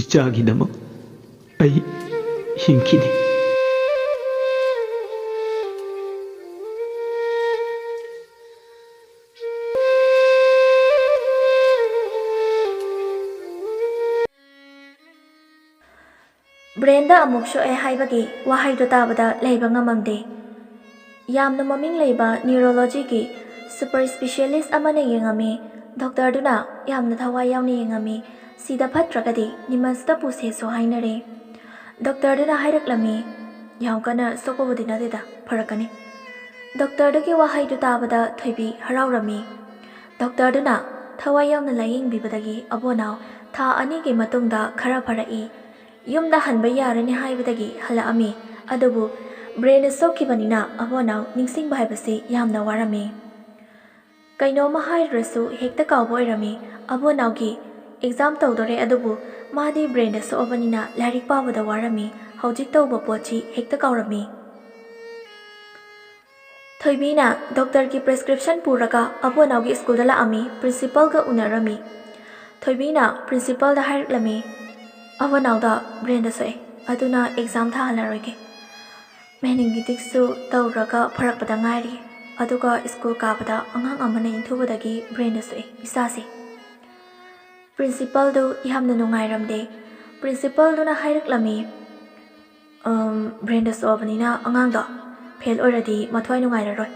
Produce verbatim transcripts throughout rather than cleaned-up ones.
ꯏꯆꯥꯒꯤꯗꯃꯛ ꯑꯩ ꯍꯤꯡꯈꯤꯅꯤ꯫ ꯕ꯭ꯔꯦꯟꯗ ꯑꯃꯨꯛ ꯁꯣꯛꯑꯦ ꯍꯥꯏꯕꯒꯤ ꯋꯥꯍꯩꯗꯨ ꯇꯥꯕꯗ ꯂꯩꯕ ꯉꯝꯃꯝꯗꯦ꯫ ꯌꯥꯝꯅ ꯃꯃꯤꯡ ꯂꯩꯕ ꯅ꯭ꯌꯨꯔꯣꯂꯣꯖꯤꯒꯤ ꯁꯨꯄꯔ ꯁ꯭ꯄꯤꯁꯤꯌꯦꯂꯤꯁ ꯑꯃꯅ ꯌꯦꯡꯉꯝꯃꯤ꯫ ꯗꯣꯛꯇꯔꯗꯨꯅ ꯌꯥꯝꯅ ꯊꯋꯥꯏ ꯌꯥꯎꯅ ꯌꯦꯡꯉꯝꯃꯤ꯫ ꯁꯤꯗ ꯐꯠꯇ꯭ꯔꯒꯗꯤ ꯅꯤꯃꯁꯇ ꯄꯨꯁꯦꯁꯨ ꯍꯥꯏꯅꯔꯦ꯫ ꯗꯣꯛꯇꯔꯗꯨꯅ ꯍꯥꯏꯔꯛꯂꯝꯃꯤ, "ꯌꯥꯝ ꯀꯟꯅ ꯁꯣꯛꯄꯕꯨꯗꯤ ꯅꯠꯇꯦꯗ, ꯐꯔꯛꯀꯅꯤ꯫" ꯗꯣꯛꯇꯔꯗꯨꯒꯤ ꯋꯥꯍꯩꯗꯨ ꯇꯥꯕꯗ ꯊꯣꯏꯕꯤ ꯍꯔꯥꯎꯔꯝꯃꯤ꯫ ꯗꯣꯛꯇꯔꯗꯨꯅ ꯊꯋꯥꯏ ꯌꯥꯎꯅ ꯂꯥꯌꯦꯡꯕꯤꯕꯗꯒꯤ ꯑꯕꯣꯅꯥꯎ ꯊꯥ ꯑꯅꯤꯒꯤ ꯃꯇꯨꯡꯗ ꯈꯔ ꯐꯔꯛꯏ꯫ ꯌꯨꯝꯗ ꯍꯟꯕ ꯌꯥꯔꯅꯤ ꯍꯥꯏꯕꯗꯒꯤ ꯍꯜꯂꯛꯑꯝꯃꯤ꯫ ꯑꯗꯨꯕꯨ ꯕ꯭ꯔꯦꯟꯗ ꯁꯣꯛꯈꯤꯕꯅꯤꯅ ꯑꯕꯣꯅꯥꯎ ꯅꯤꯡꯁꯤꯡꯕ ꯍꯥꯏꯕꯁꯤ ꯌꯥꯝꯅ ꯋꯥꯔꯝꯃꯤ꯫ ꯀꯩꯅꯣꯝꯃ ꯍꯥꯏꯔꯨꯔꯁꯨ ꯍꯦꯛꯇ ꯀꯥꯎꯕ ꯑꯣꯏꯔꯝꯃꯤ꯫ ꯑꯕꯣꯅꯥꯎꯒꯤ ꯑꯦꯛꯖꯥꯝ ꯇꯧꯗꯣꯔꯦ, ꯑꯗꯨꯕꯨ ꯃꯥꯗꯤ ꯕ꯭ꯔꯦꯟꯗ ꯁꯣꯛꯑꯕꯅꯤꯅ ꯂꯥꯏꯔꯤꯛ ꯄꯥꯕꯗ ꯋꯥꯔꯝꯃꯤ꯫ ꯍꯧꯖꯤꯛ ꯇꯧꯕ ꯄꯣꯠꯁꯤ ꯍꯦꯛꯇ ꯀꯥꯎꯔꯝꯃꯤ꯫ ꯊꯣꯏꯕꯤꯅ ꯗꯣꯛꯇꯔꯒꯤ ꯄ꯭ꯔꯦꯁꯀ꯭ꯔꯤꯞꯁꯟ ꯄꯨꯔꯒ ꯑꯕꯣꯅꯥꯎꯒꯤ ꯁ꯭ꯀꯨꯜꯗ ꯂꯥꯛꯑꯝꯃꯤ, ꯄ꯭ꯔꯤꯟꯁꯤꯄꯜꯒ ꯎꯅꯔꯝꯃꯤ꯫ ꯊꯣꯏꯕꯤꯅ ꯄ꯭ꯔꯤꯟꯁꯤꯄꯜꯗ ꯍꯥꯏꯔꯛꯂꯝꯃꯤ, "ꯑꯕꯣꯅꯥꯎꯗ ꯕ꯭ꯔꯦꯟꯗ ꯁꯣꯛꯑꯦ, ꯑꯗꯨꯅ ꯑꯦꯛꯖꯥꯝ ꯊꯥꯍꯜꯂꯔꯣꯏꯒꯦ꯫ ꯃꯦꯅꯤꯡꯒꯤꯇꯤꯛꯁꯨ ꯇꯧꯔꯒ ꯐꯔꯛꯄꯗ ꯉꯥꯏꯔꯤ, ꯑꯗꯨꯒ ꯁ꯭ꯀꯨꯜ ꯀꯥꯕꯗ ꯑꯉꯥꯡ ꯑꯃꯅ ꯏꯟꯊꯨꯕꯗꯒꯤ ꯕ꯭ꯔꯦꯟꯗ ꯁꯣꯛꯑꯦ ꯏꯆꯥꯁꯦ꯫" ꯄ꯭ꯔꯤꯟꯁꯤꯄꯜꯗꯨ ꯌꯥꯝꯅ ꯅꯨꯡꯉꯥꯏꯔꯝꯗꯦ꯫ ꯄ꯭ꯔꯤꯟꯁꯤꯄꯜꯗꯨꯅ ꯍꯥꯏꯔꯛꯂꯝꯃꯤ, "ꯑꯝ, ꯕ꯭ꯔꯦꯟꯗ ꯁꯣꯛꯑꯕꯅꯤꯅ ꯑꯉꯥꯡꯗꯣ ꯐꯦꯜ ꯑꯣꯏꯔꯗꯤ ꯃꯊ꯭ꯋꯥꯏ ꯅꯨꯡꯉꯥꯏꯔꯔꯣꯏ꯫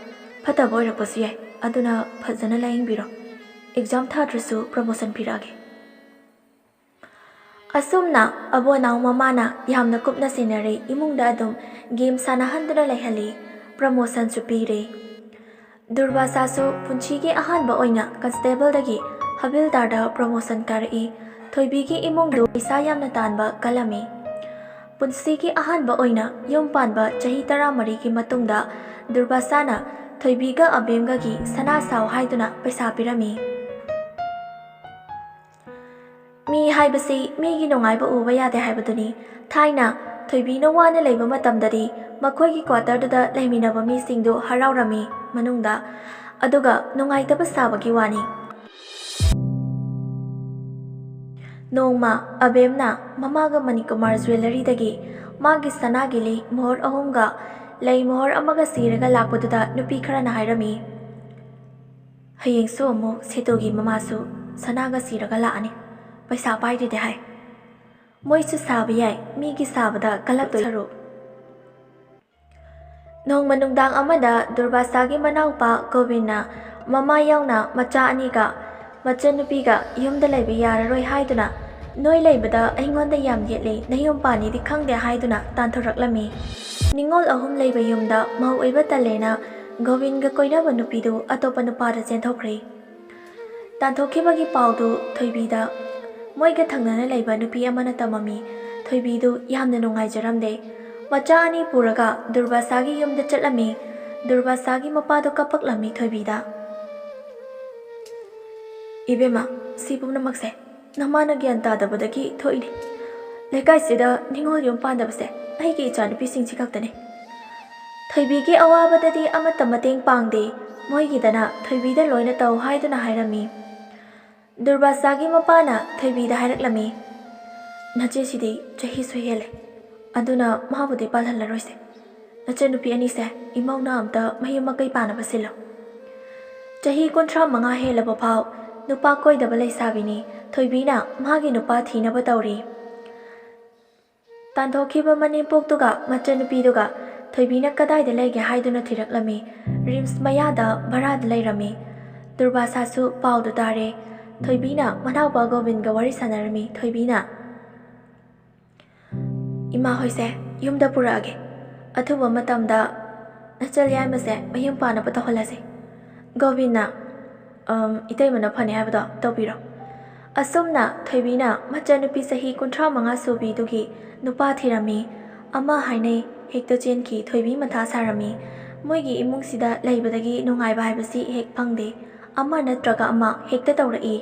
ꯐꯠꯇꯕ ꯑꯣꯏꯔꯛꯄꯁꯨ ꯌꯥꯏ꯫ ꯑꯗꯨꯅ ꯐꯖꯅ ꯂꯥꯌꯦꯡꯕꯤꯔꯣ꯫ ꯑꯦꯛꯖꯥꯝ ꯊꯥꯗ꯭ꯔꯁꯨ ꯄ꯭ꯔꯃꯣꯁꯟ ꯄꯤꯔꯛꯑꯒꯦ꯫" ꯑꯁꯨꯝꯅ ꯑꯕꯣꯅꯥꯎ ꯃꯃꯥꯅ ꯌꯥꯝꯅ ꯀꯨꯞꯅ ꯁꯦꯟꯅꯔꯦ꯫ ꯏꯃꯨꯡꯗ ꯑꯗꯨꯝ ꯒꯦꯝ ꯁꯥꯟꯅꯍꯟꯗꯨꯅ ꯂꯩꯍꯜꯂꯤ꯫ ꯄ꯭ꯔꯃꯣꯁꯟꯁꯨ ꯄꯤꯔꯦ꯫ ꯗꯨꯔꯕꯥꯁꯥꯁꯨ ꯄꯨꯟꯁꯤꯒꯤ ꯑꯍꯥꯟꯕ ꯑꯣꯏꯅ ꯀꯟꯁꯇꯦꯕꯜꯗꯒꯤ ꯍꯕꯤꯜꯗꯥꯔꯗ ꯄ꯭ꯔꯃꯣꯁꯟ ꯀꯥꯔꯛꯏ꯫ ꯊꯣꯏꯕꯤꯒꯤ ꯏꯃꯨꯡꯗꯨ ꯄꯩꯁꯥ ꯌꯥꯝꯅ ꯇꯥꯟꯕ ꯀꯜꯂꯝꯃꯤ꯫ ꯄꯨꯟꯁꯤꯒꯤ ꯑꯍꯥꯟꯕ ꯑꯣꯏꯅ ꯌꯨꯝ ꯄꯥꯟꯕ ꯆꯍꯤ ꯇꯔꯥꯃꯔꯤꯒꯤ ꯃꯇꯨꯡꯗ ꯗꯨꯔꯕꯥꯁꯥꯅ ꯊꯣꯏꯕꯤꯒ ꯑꯕꯦꯝꯒꯒꯤ ꯁꯅꯥ ꯁꯥꯎ ꯍꯥꯏꯗꯨꯅ ꯄꯩꯁꯥ ꯄꯤꯔꯝꯃꯤ꯫ ꯃꯤ ꯍꯥꯏꯕꯁꯤ ꯃꯤꯒꯤ ꯅꯨꯡꯉꯥꯏꯕ ꯎꯕ ꯌꯥꯗꯦ ꯍꯥꯏꯕꯗꯨꯅꯤ꯫ ꯊꯥꯏꯅ ꯊꯣꯏꯕꯤꯅ ꯋꯥꯅ ꯂꯩꯕ ꯃꯇꯝꯗꯗꯤ ꯃꯈꯣꯏꯒꯤ ꯀ꯭ꯋꯥꯇꯔꯗꯨꯗ ꯂꯩꯃꯤꯟꯅꯕ ꯃꯤꯁꯤꯡꯗꯨ ꯍꯔꯥꯎꯔꯝꯃꯤ ꯃꯅꯨꯡꯗ, ꯑꯗꯨꯒ ꯅꯨꯡꯉꯥꯏꯇꯕ ꯁꯥꯕꯒꯤ ꯋꯥꯅꯤ꯫ ꯅꯣꯡꯃ ꯑꯕꯦꯝꯅ ꯃꯃꯥꯒ ꯃꯅꯤꯀꯨꯃꯥꯔ ꯖ꯭ꯋꯦꯂꯔꯤꯗꯒꯤ ꯃꯥꯒꯤ ꯁꯅꯥꯒꯤ ꯂꯤꯛ ꯃꯣꯍꯣꯔ ꯑꯍꯨꯝꯒ ꯂꯩ ꯃꯣꯍꯣꯔ ꯑꯃꯒ ꯁꯤꯔꯒ ꯂꯥꯛꯄꯗꯨꯗ ꯅꯨꯄꯤ ꯈꯔꯅ ꯍꯥꯏꯔꯝꯃꯤ, "ꯍꯌꯦꯡꯁꯨ ꯑꯃꯨꯛ ꯁꯦꯇꯨꯒꯤ ꯃꯃꯥꯁꯨ ꯁꯅꯥꯒ ꯁꯤꯔꯒ ꯂꯥꯛꯑꯅꯤ, ꯄꯩꯁꯥ ꯄꯥꯏꯗ꯭ꯔꯤꯗꯤ ꯍꯥꯏ꯫ ꯃꯣꯏꯁꯨ ꯁꯥꯕ ꯌꯥꯏ, ꯃꯤꯒꯤ ꯁꯥꯕꯗ ꯀꯜꯂꯛꯇꯣꯏ ꯁꯔꯨꯛ"꯫ ꯅꯣꯡꯃ ꯅꯨꯡꯗꯥꯡ ꯑꯃꯗ ꯗꯨꯔꯕꯥꯁꯥꯒꯤ ꯃꯅꯥꯎꯄꯥ ꯒꯣꯕꯤꯟꯅ ꯃꯃꯥ ꯌꯥꯎꯅ ꯃꯆꯥ ꯑꯅꯤꯒ ꯃꯆꯟꯅꯨꯄꯤꯒ ꯌꯨꯝꯗ ꯂꯩꯕ ꯌꯥꯔꯔꯣꯏ ꯍꯥꯏꯗꯨꯅ, "ꯅꯣꯏ ꯂꯩꯕꯗ ꯑꯩꯉꯣꯟꯗ ꯌꯥꯝ ꯌꯦꯠꯂꯤ, ꯅꯌꯨꯝ ꯄꯥꯟꯅꯤꯗꯤ ꯈꯪꯗꯦ" ꯍꯥꯏꯗꯨꯅ ꯇꯥꯟꯊꯣꯔꯛꯂꯝꯃꯤ꯫ ꯅꯤꯉꯣꯜ ꯑꯍꯨꯝ ꯂꯩꯕ ꯌꯨꯝꯗ ꯃꯧ ꯑꯣꯏꯕ ꯇꯜꯂꯦꯅ ꯒꯣꯕꯤꯟꯒ ꯀꯣꯏꯅꯕ ꯅꯨꯄꯤꯗꯨ ꯑꯇꯣꯞꯄ ꯅꯨꯄꯥꯗ ꯆꯦꯟꯊꯣꯛꯈ꯭ꯔꯦ꯫ ꯇꯥꯟꯊꯣꯛꯈꯤꯕꯒꯤ ꯄꯥꯎꯗꯨ ꯊꯣꯏꯕꯤꯗ ꯃꯣꯏꯒ ꯊꯪꯅꯅ ꯂꯩꯕ ꯅꯨꯄꯤ ꯑꯃꯅ ꯇꯝꯃꯝꯃꯤ꯫ ꯊꯣꯏꯕꯤꯗꯨ ꯌꯥꯝꯅ ꯅꯨꯡꯉꯥꯏꯖꯔꯝꯗꯦ꯫ ꯃꯆꯥ ꯑꯅꯤ ꯄꯨꯔꯒ ꯗꯨꯔꯕꯥꯁꯥꯒꯤ ꯌꯨꯝꯗ ꯆꯠꯂꯝꯃꯤ꯫ ꯗꯨꯔꯕꯥꯁꯥꯒꯤ ꯃꯄꯥꯗꯨ ꯀꯞꯄꯛꯂꯝꯃꯤ ꯊꯣꯏꯕꯤꯗ꯫ "ꯏꯕꯦꯝꯃ, ꯁꯤ ꯄꯨꯝꯅꯃꯛꯁꯦ ꯅꯃꯥꯅ ꯒ꯭ꯌꯥꯟ ꯇꯥꯗꯕꯗꯒꯤ ꯊꯣꯛꯏꯅꯤ꯫ ꯂꯩꯀꯥꯏꯁꯤꯗ ꯅꯤꯉꯣꯜ ꯌꯨꯝ ꯄꯥꯟꯗꯕꯁꯦ ꯑꯩꯒꯤ ꯏꯆꯥꯅꯨꯄꯤꯁꯤꯡꯁꯤ ꯈꯛꯇꯅꯤ꯫ ꯊꯣꯏꯕꯤꯒꯤ ꯑꯋꯥꯕꯗꯗꯤ ꯑꯃꯠꯇ ꯃꯇꯦꯡ ꯄꯥꯡꯗꯦ꯫ ꯃꯣꯏꯒꯤꯗꯅ ꯊꯣꯏꯕꯤꯗ ꯂꯣꯏꯅ ꯇꯧ" ꯍꯥꯏꯗꯨꯅ ꯍꯥꯏꯔꯝꯃꯤ꯫ ꯗꯨꯔꯕꯥꯁꯥꯒꯤ ꯃꯄꯥꯅ ꯊꯣꯏꯕꯤꯗ ꯍꯥꯏꯔꯛꯂꯝꯃꯤ, "ꯅꯆꯦꯁꯤꯗꯤ ꯆꯍꯤꯁꯨ ꯍꯦꯜꯂꯦ, ꯑꯗꯨꯅ ꯃꯥꯕꯨꯗꯤ ꯄꯥꯜꯍꯜꯂꯔꯣꯏꯁꯦ꯫ ꯅꯆꯟꯅꯨꯄꯤ ꯑꯅꯤꯁꯦ ꯏꯃꯧꯅ ꯑꯝꯇ ꯃꯌꯨꯝ ꯃꯀꯩ ꯄꯥꯟꯅꯕ ꯁꯤꯜꯂꯣ"꯫ ꯆꯍꯤ ꯀꯨꯟꯊ꯭ꯔꯥ ꯃꯉꯥ ꯍꯦꯜꯂꯕ ꯐꯥꯎ ꯅꯨꯄꯥ ꯀꯣꯏꯗꯕ ꯂꯩꯁꯥꯕꯤꯅꯤ ꯊꯣꯏꯕꯤꯅ ꯃꯥꯒꯤ ꯅꯨꯄꯥ ꯊꯤꯅꯕ ꯇꯧꯔꯤ꯫ ꯇꯥꯟꯊꯣꯛꯈꯤꯕ ꯃꯅꯦꯝꯄꯣꯛꯇꯨꯒ ꯃꯆꯟꯅꯨꯄꯤꯗꯨꯒ ꯊꯣꯏꯕꯤꯅ ꯀꯗꯥꯏꯗ ꯂꯩꯒꯦ ꯍꯥꯏꯗꯨꯅ ꯊꯤꯔꯛꯂꯝꯃꯤ꯫ ꯔꯤꯝꯁ ꯃꯌꯥꯗ ꯚꯔꯥꯗ ꯂꯩꯔꯝꯃꯤ꯫ ꯗꯨꯔꯕꯥꯁꯥꯁꯨ ꯄꯥꯎꯗꯨ ꯇꯥꯔꯦ꯫ ꯊꯣꯏꯕꯤꯅ ꯃꯅꯥꯎꯄꯥ ꯒꯣꯕꯤꯟꯒ ꯋꯥꯔꯤ ꯁꯥꯟꯅꯔꯝꯃꯤ꯫ ꯊꯣꯏꯕꯤꯅ, "ꯏꯃꯥ ꯍꯣꯏꯁꯦ ꯌꯨꯝꯗ ꯄꯨꯔꯛꯑꯒꯦ꯫ ꯑꯊꯨꯕ ꯃꯇꯝꯗ ꯅꯆꯜ ꯌꯥꯏꯃꯁꯦ ꯃꯌꯨꯝ ꯄꯥꯟꯅꯕ ꯇꯧꯍꯜꯂꯁꯦ"꯫ ꯒꯣꯕꯤꯟꯅ, "ꯑꯝ, ꯏꯇꯩꯃꯅ ꯐꯅꯤ ꯍꯥꯏꯕꯗꯣ ꯇꯧꯕꯤꯔꯣ"꯫ ꯑꯁꯨꯝꯅ ꯊꯣꯏꯕꯤꯅ ꯃꯆꯟꯅꯨꯄꯤ ꯆꯍꯤ ꯀꯨꯟꯊ꯭ꯔꯥ ꯃꯉꯥ ꯁꯨꯕꯤꯗꯨꯒꯤ ꯅꯨꯄꯥ ꯊꯤꯔꯝꯃꯤ꯫ ꯑꯃ ꯍꯥꯏꯅꯩ ꯍꯦꯛꯇ ꯆꯦꯟꯈꯤ꯫ ꯊꯣꯏꯕꯤ ꯃꯊꯥ ꯁꯥꯔꯝꯃꯤ꯫ ꯃꯣꯏꯒꯤ ꯏꯃꯨꯡꯁꯤꯗ ꯂꯩꯕꯗꯒꯤ ꯅꯨꯡꯉꯥꯏꯕ ꯍꯥꯏꯕꯁꯤ ꯍꯦꯛ ꯐꯪꯗꯦ꯫ ꯑꯃ ꯅꯠꯇ꯭ꯔꯒ ꯑꯃ ꯍꯦꯛꯇ ꯇꯧꯔꯛꯏ꯫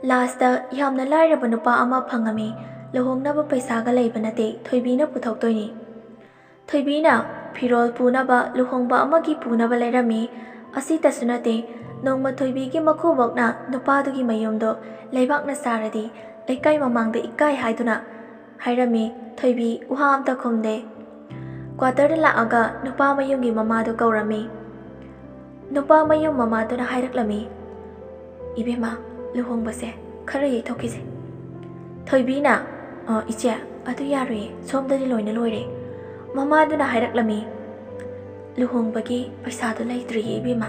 ꯂꯥꯁꯇ ꯌꯥꯝꯅ ꯂꯥꯏꯔꯕ ꯅꯨꯄꯥ ꯑꯃ ꯐꯪꯉꯝꯃꯤ꯫ ꯂꯨꯍꯣꯡꯅꯕ ꯄꯩꯁꯥꯒ ꯂꯩꯕ ꯅꯠꯇꯦ, ꯊꯣꯏꯕꯤꯅ ꯄꯨꯊꯣꯛꯇꯣꯏꯅꯤ꯫ ꯊꯣꯏꯕꯤꯅ ꯐꯤꯔꯣꯜ ꯄꯨꯅꯕ, ꯂꯨꯍꯣꯡꯕ ꯑꯃꯒꯤ ꯄꯨꯅꯕ ꯂꯩꯔꯝꯃꯤ꯫ ꯑꯁꯤꯇꯁꯨ ꯅꯠꯇꯦ, ꯅꯣꯡꯃ ꯊꯣꯏꯕꯤꯒꯤ ꯃꯀꯨꯕꯣꯛꯅ ꯅꯨꯄꯥꯗꯨꯒꯤ ꯃꯌꯨꯝꯗꯣ ꯂꯩꯕꯥꯛꯅ ꯁꯥꯔꯗꯤ ꯂꯩꯀꯥꯏ ꯃꯃꯥꯡꯗ ꯏꯀꯥꯏ ꯍꯥꯏꯗꯨꯅ ꯍꯥꯏꯔꯝꯃꯤ꯫ ꯊꯣꯏꯕꯤ ꯎꯍꯥ ꯑꯝꯇ ꯈꯨꯝꯗꯦ꯫ ꯀ꯭ꯋꯥꯇꯔꯗ ꯂꯥꯛꯑꯒ ꯅꯨꯄꯥ ꯃꯌꯨꯝꯒꯤ ꯃꯃꯥꯗꯣ ꯀꯧꯔꯝꯃꯤ꯫ ꯅꯨꯄꯥ ꯃꯌꯨꯝ ꯃꯃꯥꯗꯨꯅ ꯍꯥꯏꯔꯛꯂꯝꯃꯤ, "ꯏꯕꯦꯝꯃ, ꯂꯨꯍꯣꯡꯕꯁꯦ ꯈꯔ ꯌꯩꯊꯣꯛꯈꯤꯁꯦ꯫" ꯊꯣꯏꯕꯤꯅ, "ꯑ, ꯏꯆꯦ, ꯑꯗꯨ ꯌꯥꯔꯣꯏꯌꯦ, ꯁꯣꯝꯗꯗꯤ ꯂꯣꯏꯅ ꯂꯣꯏꯔꯦ꯫" ꯃꯃꯥꯗꯨꯅ ꯍꯥꯏꯔꯛꯂꯝꯃꯤ, "ꯂꯨꯍꯣꯡꯕꯒꯤ ꯄꯩꯁꯥꯗꯣ ꯂꯩꯇ꯭ꯔꯤꯌꯦ ꯏꯕꯦꯝꯃ꯫"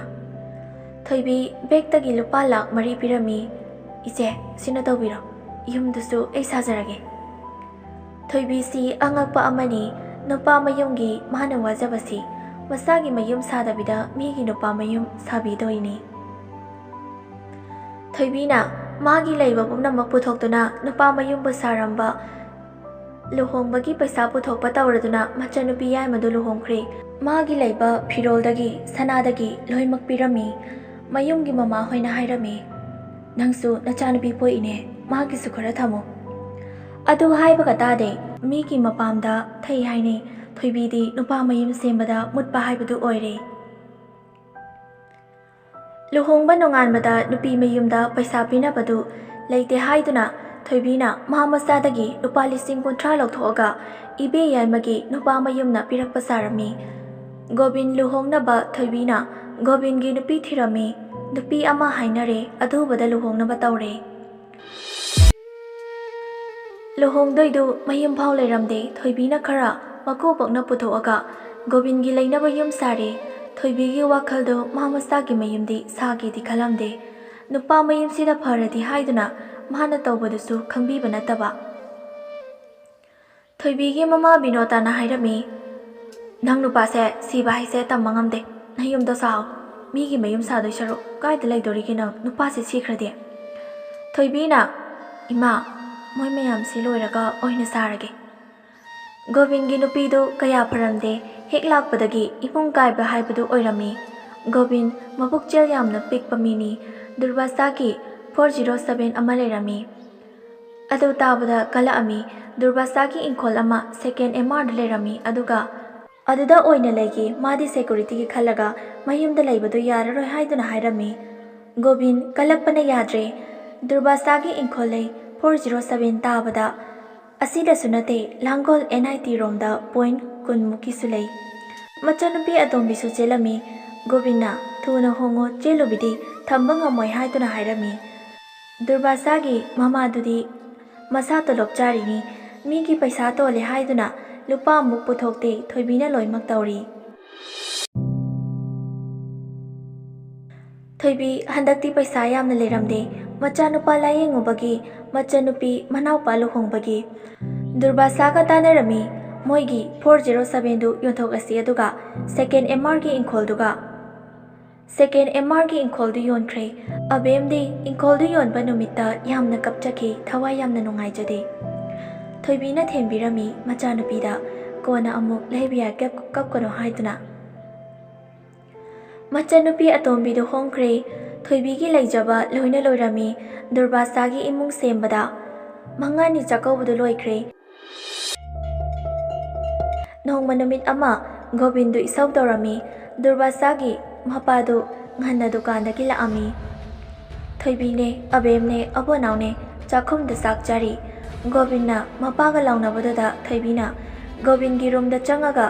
ꯊꯣꯏꯕꯤ ꯕꯦꯛꯇꯒꯤ ꯂꯨꯄꯥ ꯂꯥꯛ ꯃꯔꯤ ꯄꯤꯔꯝꯃꯤ꯫ "ꯏꯆꯦ, ꯁꯤꯅ ꯇꯧꯕꯤꯔꯣ, ꯌꯨꯝꯗꯨꯁꯨ ꯑꯩ ꯁꯥꯖꯔꯒꯦ꯫" ꯊꯣꯏꯕꯤꯁꯤ ꯑꯉꯛꯄ ꯑꯃꯅꯤ꯫ ꯅꯨꯄꯥ ꯃꯌꯨꯝꯒꯤ ꯃꯥꯅ ꯋꯥꯖꯕꯁꯤ ꯃꯁꯥꯒꯤ ꯃꯌꯨꯝ ꯁꯥꯗꯕꯤꯗ ꯃꯤꯒꯤ ꯅꯨꯄꯥ ꯃꯌꯨꯝ ꯁꯥꯕꯤꯗꯣꯏꯅꯤ꯫ ꯊꯣꯏꯕꯤꯅ ꯃꯥꯒꯤ ꯂꯩꯕ ꯄꯨꯝꯅꯃꯛ ꯄꯨꯊꯣꯛꯇꯨꯅ ꯅꯨꯄꯥ ꯃꯌꯨꯝꯕꯨ ꯁꯥꯔꯝꯕ, ꯂꯨꯍꯣꯡꯕꯒꯤ ꯄꯩꯁꯥ ꯄꯨꯊꯣꯛꯄ ꯇꯧꯔꯗꯨꯅ ꯃꯆꯟꯅꯨꯄꯤ ꯌꯥꯏꯃꯗꯨ ꯂꯨꯍꯣꯡꯈ꯭ꯔꯦ꯫ ꯃꯥꯒꯤ ꯂꯩꯕ ꯐꯤꯔꯣꯜꯗꯒꯤ, ꯁꯅꯥꯗꯒꯤ ꯂꯣꯏꯃꯛ ꯄꯤꯔꯝꯃꯤ꯫ ꯃꯌꯨꯝꯒꯤ ꯃꯃꯥꯍꯣꯏꯅ ꯍꯥꯏꯔꯝꯃꯤ, "ꯅꯪꯁꯨ ꯅꯆꯥꯅꯨꯄꯤ ꯄꯣꯛꯏꯅꯦ, ꯃꯥꯒꯤꯁꯨ ꯈꯔ ꯊꯝꯃꯨ꯫" ꯑꯗꯨ ꯍꯥꯏꯕꯒ ꯇꯥꯗꯦ, ꯃꯤꯒꯤ ꯃꯄꯥꯝꯗ ꯊꯩ ꯍꯥꯏꯅꯩ꯫ ꯊꯣꯏꯕꯤꯗꯤ ꯅꯨꯄꯥ ꯃꯌꯨꯝ ꯁꯦꯝꯕꯗ ꯃꯨꯠꯄ ꯍꯥꯏꯕꯗꯨ ꯑꯣꯏꯔꯦ꯫ ꯂꯨꯍꯣꯡꯕ ꯅꯣꯡꯉꯥꯟꯕꯗ ꯅꯨꯄꯤ ꯃꯌꯨꯝꯗ ꯄꯩꯁꯥ ꯄꯤꯅꯕꯗꯨ ꯂꯩꯇꯦ ꯍꯥꯏꯗꯨꯅ ꯊꯣꯏꯕꯤꯅ ꯃꯥ ꯃꯆꯥꯗꯒꯤ ꯂꯨꯄꯥ ꯂꯤꯁꯤꯡ ꯀꯨꯟꯊ꯭ꯔꯥ ꯂꯧꯊꯣꯛꯑꯒ ꯏꯕꯦ ꯌꯥꯏꯃꯒꯤ ꯅꯨꯄꯥ ꯃꯌꯨꯝꯅ ꯄꯤꯔꯛꯄ ꯁꯥꯔꯝꯃꯤ꯫ ꯒꯣꯕꯤꯟ ꯂꯨꯍꯣꯡꯅꯕ ꯊꯣꯏꯕꯤꯅ ꯒꯣꯕꯤꯟꯒꯤ ꯅꯨꯄꯤ ꯊꯤꯔꯝꯃꯤ꯫ ꯅꯨꯄꯤ ꯑꯃ ꯍꯥꯏꯅꯔꯦ, ꯑꯊꯨꯕꯗ ꯂꯨꯍꯣꯡꯅꯕ ꯇꯧꯔꯦ꯫ ꯂꯨꯍꯣꯡꯗꯣꯏꯗꯨ ꯃꯌꯨꯝ ꯐꯥꯎ ꯂꯩꯔꯝꯗꯦ꯫ ꯊꯣꯏꯕꯤꯅ ꯈꯔ ꯃꯀꯨꯕꯣꯛꯅ ꯄꯨꯊꯣꯛꯑꯒ ꯒꯣꯕꯤꯟꯒꯤ ꯂꯩꯅꯕ ꯌꯨꯝ ꯁꯥꯔꯦ꯫ ꯊꯣꯏꯕꯤꯒꯤ ꯋꯥꯈꯜꯗꯨ ꯃꯥ ꯃꯁꯥꯒꯤ ꯃꯌꯨꯝꯗꯤ ꯁꯥꯒꯦꯗꯤ ꯈꯜꯂꯝꯗꯦ꯫ ꯅꯨꯄꯥ ꯃꯌꯨꯝꯁꯤꯗ ꯐꯔꯗꯤ ꯍꯥꯏꯗꯨꯅ ꯃꯥꯅ ꯇꯧꯕꯗꯨꯁꯨ ꯈꯪꯕꯤꯕ ꯅꯠꯇꯕ꯫ ꯊꯣꯏꯕꯤꯒꯤ ꯃꯃꯥ ꯕꯤꯅꯣꯇꯥꯅ ꯍꯥꯏꯔꯝꯃꯤ, "ꯅꯪ ꯅꯨꯄꯥꯁꯦ ꯁꯤꯕ ꯍꯥꯏꯁꯦ ꯇꯝꯕ ꯉꯝꯗꯦ꯫ ꯅꯌꯨꯝꯗꯣ ꯁꯥꯎ꯫ ꯃꯤꯒꯤ ꯃꯌꯨꯝ ꯁꯥꯗꯣꯏ ꯁꯔꯨꯛ ꯀꯥꯏꯗ ꯂꯩꯗꯣꯔꯤꯒꯦ ꯅꯪ? ꯅꯨꯄꯥꯁꯦ ꯁꯤꯈ꯭ꯔꯗꯤ?" ꯊꯣꯏꯕꯤꯅ, "ꯏꯃꯥ, ꯃꯣꯏ ꯃꯌꯥꯝꯁꯤ ꯂꯣꯏꯔꯒ ꯑꯣꯏꯅ ꯁꯥꯔꯒꯦ꯫" ꯒꯣꯕꯤꯟꯒꯤ ꯅꯨꯄꯤꯗꯨ ꯀꯌꯥ ꯐꯔꯝꯗꯦ꯫ ꯍꯦꯛ ꯂꯥꯛꯄꯗꯒꯤ ꯏꯃꯨꯡ ꯀꯥꯏꯕ ꯍꯥꯏꯕꯗꯨ ꯑꯣꯏꯔꯝꯃꯤ꯫ ꯒꯣꯕꯤꯟ ꯃꯕꯨꯛꯆꯦꯜ ꯌꯥꯝꯅ ꯄꯤꯛꯄ ꯃꯤꯅꯤ꯫ ꯗꯨꯔꯕꯥꯁꯥꯒꯤ ꯐꯣꯔ ꯖꯤꯔꯣ ꯁꯚꯦꯟ ꯑꯃ ꯂꯩꯔꯝꯃꯤ꯫ ꯑꯗꯨ ꯇꯥꯕꯗ ꯀꯜꯂꯛꯑꯝꯃꯤ꯫ ꯗꯨꯔꯕꯥꯁꯥꯒꯤ ꯏꯪꯈꯣꯜ ꯑꯃ ꯁꯦꯀꯦꯟ ꯑꯦꯝ ꯑꯥꯔꯗ ꯂꯩꯔꯝꯃꯤ꯫ ꯑꯗꯨꯒ ꯑꯗꯨꯗ ꯑꯣꯏꯅ ꯂꯩꯒꯦ꯫ ꯃꯥꯗꯤ ꯁꯦꯀꯨꯔꯤꯇꯤꯒꯤ ꯈꯜꯂꯒ ꯃꯌꯨꯝꯗ ꯂꯩꯕꯗꯨ ꯌꯥꯔꯔꯣꯏ ꯍꯥꯏꯗꯨꯅ ꯍꯥꯏꯔꯝꯃꯤ꯫ ꯒꯣꯕꯤꯟ ꯀꯜꯂꯛꯄꯅ ꯌꯥꯗ꯭ꯔꯦ꯫ ꯗꯨꯔꯕꯥꯁꯥꯒꯤ ꯏꯪꯈꯣꯜ ꯂꯩ꯫ ꯐꯣꯔ ꯖꯤꯔꯣ ꯁꯚꯦꯟ ꯇꯥꯕꯗ ꯑꯁꯤꯗꯁꯨ ꯅꯠꯇꯦ, ꯂꯥꯡꯒꯣꯜ ꯑꯦꯟ ꯑꯥꯏ ꯇꯤ ꯔꯣꯝꯗ ꯄꯣꯏꯟꯠ ꯀꯨꯟꯃꯨꯛꯀꯤꯁꯨ ꯂꯩ꯫ ꯃꯆꯟꯅꯨꯄꯤ ꯑꯇꯣꯝꯕꯤꯁꯨ ꯆꯦꯜꯂꯝꯃꯤ꯫ ꯒꯣꯕꯤꯟꯅ "ꯊꯨꯅ ꯍꯣꯡꯉꯣ, ꯆꯦꯜꯂꯨꯕꯤꯗꯤ ꯊꯝꯕ ꯉꯝꯃꯣꯏ" ꯍꯥꯏꯗꯨꯅ ꯍꯥꯏꯔꯝꯃꯤ꯫ ꯗꯨꯔꯕꯥꯁꯥꯒꯤ ꯃꯃꯥꯗꯨꯗꯤ ꯃꯁꯥ ꯇꯣꯂꯣꯞ ꯆꯥꯔꯤꯅꯤ, ꯃꯤꯒꯤ ꯄꯩꯁꯥ ꯇꯣꯜꯂꯦ ꯍꯥꯏꯗꯨꯅ ꯂꯨꯄꯥ ꯑꯃꯨꯛ ꯄꯨꯊꯣꯛꯇꯦ, ꯊꯣꯏꯕꯤꯅ ꯂꯣꯏꯃꯛ ꯇꯧꯔꯤ꯫ ꯊꯣꯏꯕꯤ ꯍꯟꯗꯛꯇꯤ ꯄꯩꯁꯥ ꯌꯥꯝꯅ ꯂꯩꯔꯝꯗꯦ꯫ ꯃꯆꯥꯅꯨꯄꯥ ꯂꯥꯌꯦꯡꯉꯨꯕꯒꯤ ꯃꯆꯟꯅꯨꯄꯤ ꯃꯅꯥꯎꯄꯥ ꯂꯨꯍꯣꯡꯕꯒꯤ꯫ ꯗꯨꯔꯕꯥꯁꯥꯒ ꯇꯥꯟꯅꯔꯝꯃꯤ꯫ ꯃꯣꯏꯒꯤ ꯐꯣꯔ ꯖꯦꯔꯣ ꯁꯚꯦꯟꯗꯨ ꯌꯣꯟꯊꯣꯛꯂꯁꯤ, ꯑꯗꯨꯒ ꯁꯦꯀꯦꯟ ꯑꯦꯝ ꯑꯥꯔꯒꯤ ꯏꯪꯈꯣꯜꯗꯨꯒ, ꯁꯦꯀꯦꯟ ꯑꯦꯝ ꯑꯥꯔꯒꯤ ꯏꯪꯈꯣꯜꯗꯨ ꯌꯣꯟꯈ꯭ꯔꯦ꯫ ꯑꯕꯦꯝꯗꯤ ꯏꯪꯈꯣꯜꯗꯨ ꯌꯣꯟꯕ ꯅꯨꯃꯤꯠꯇ ꯌꯥꯝꯅ ꯀꯞꯆꯈꯤ, ꯊꯋꯥꯏ ꯌꯥꯝꯅ ꯅꯨꯡꯉꯥꯏꯖꯗꯦ꯫ ꯊꯣꯏꯕꯤꯅ ꯊꯦꯝꯕꯤꯔꯝꯃꯤ ꯃꯆꯥꯅꯨꯄꯤꯗ, "ꯀꯣꯟꯅ ꯑꯃꯨꯛ ꯂꯩꯕ ꯌꯥꯏ, ꯀꯞ-, ꯀꯞꯀꯅꯨ" ꯍꯥꯏꯗꯨꯅ꯫ ꯃꯆꯟꯅꯨꯄꯤ ꯑꯇꯣꯝꯕꯤꯗꯨ ꯍꯣꯡꯈ꯭ꯔꯦ꯫ ꯊꯣꯏꯕꯤꯒꯤ ꯂꯩꯖꯕ ꯂꯣꯏꯅ ꯂꯣꯏꯔꯝꯃꯤ꯫ ꯗꯨꯔꯕꯥꯁꯥꯒꯤ ꯏꯃꯨꯡ ꯁꯦꯝꯕꯗ ꯃꯉꯥꯅꯤ ꯆꯥꯛꯀꯧꯕꯗꯨ ꯂꯣꯏꯈ꯭ꯔꯦ꯫ ꯅꯣꯡꯃ ꯅꯨꯃꯤꯠ ꯑꯃ ꯒꯣꯕꯤꯟꯗꯨ ꯏꯁꯧ ꯇꯧꯔꯝꯃꯤ꯫ ꯗꯨꯔꯕꯥꯁꯥꯒꯤ ꯃꯄꯥꯗꯨ ꯉꯟꯅ ꯗꯨꯀꯥꯟꯗꯒꯤ ꯂꯥꯛꯑꯝꯃꯤ꯫ ꯊꯣꯏꯕꯤꯅꯦ, ꯑꯕꯦꯝꯅꯦ, ꯑꯕꯣꯅꯥꯎꯅꯦ ꯆꯥꯛꯈꯨꯝꯗ ꯆꯥꯛ ꯆꯥꯔꯤ꯫ ꯒꯣꯕꯤꯟꯅ ꯃꯄꯥꯒ ꯂꯥꯎꯅꯕꯗꯨꯗ ꯊꯣꯏꯕꯤꯅ ꯒꯣꯕꯤꯟꯒꯤ ꯔꯨꯝꯗ ꯆꯪꯉꯒ,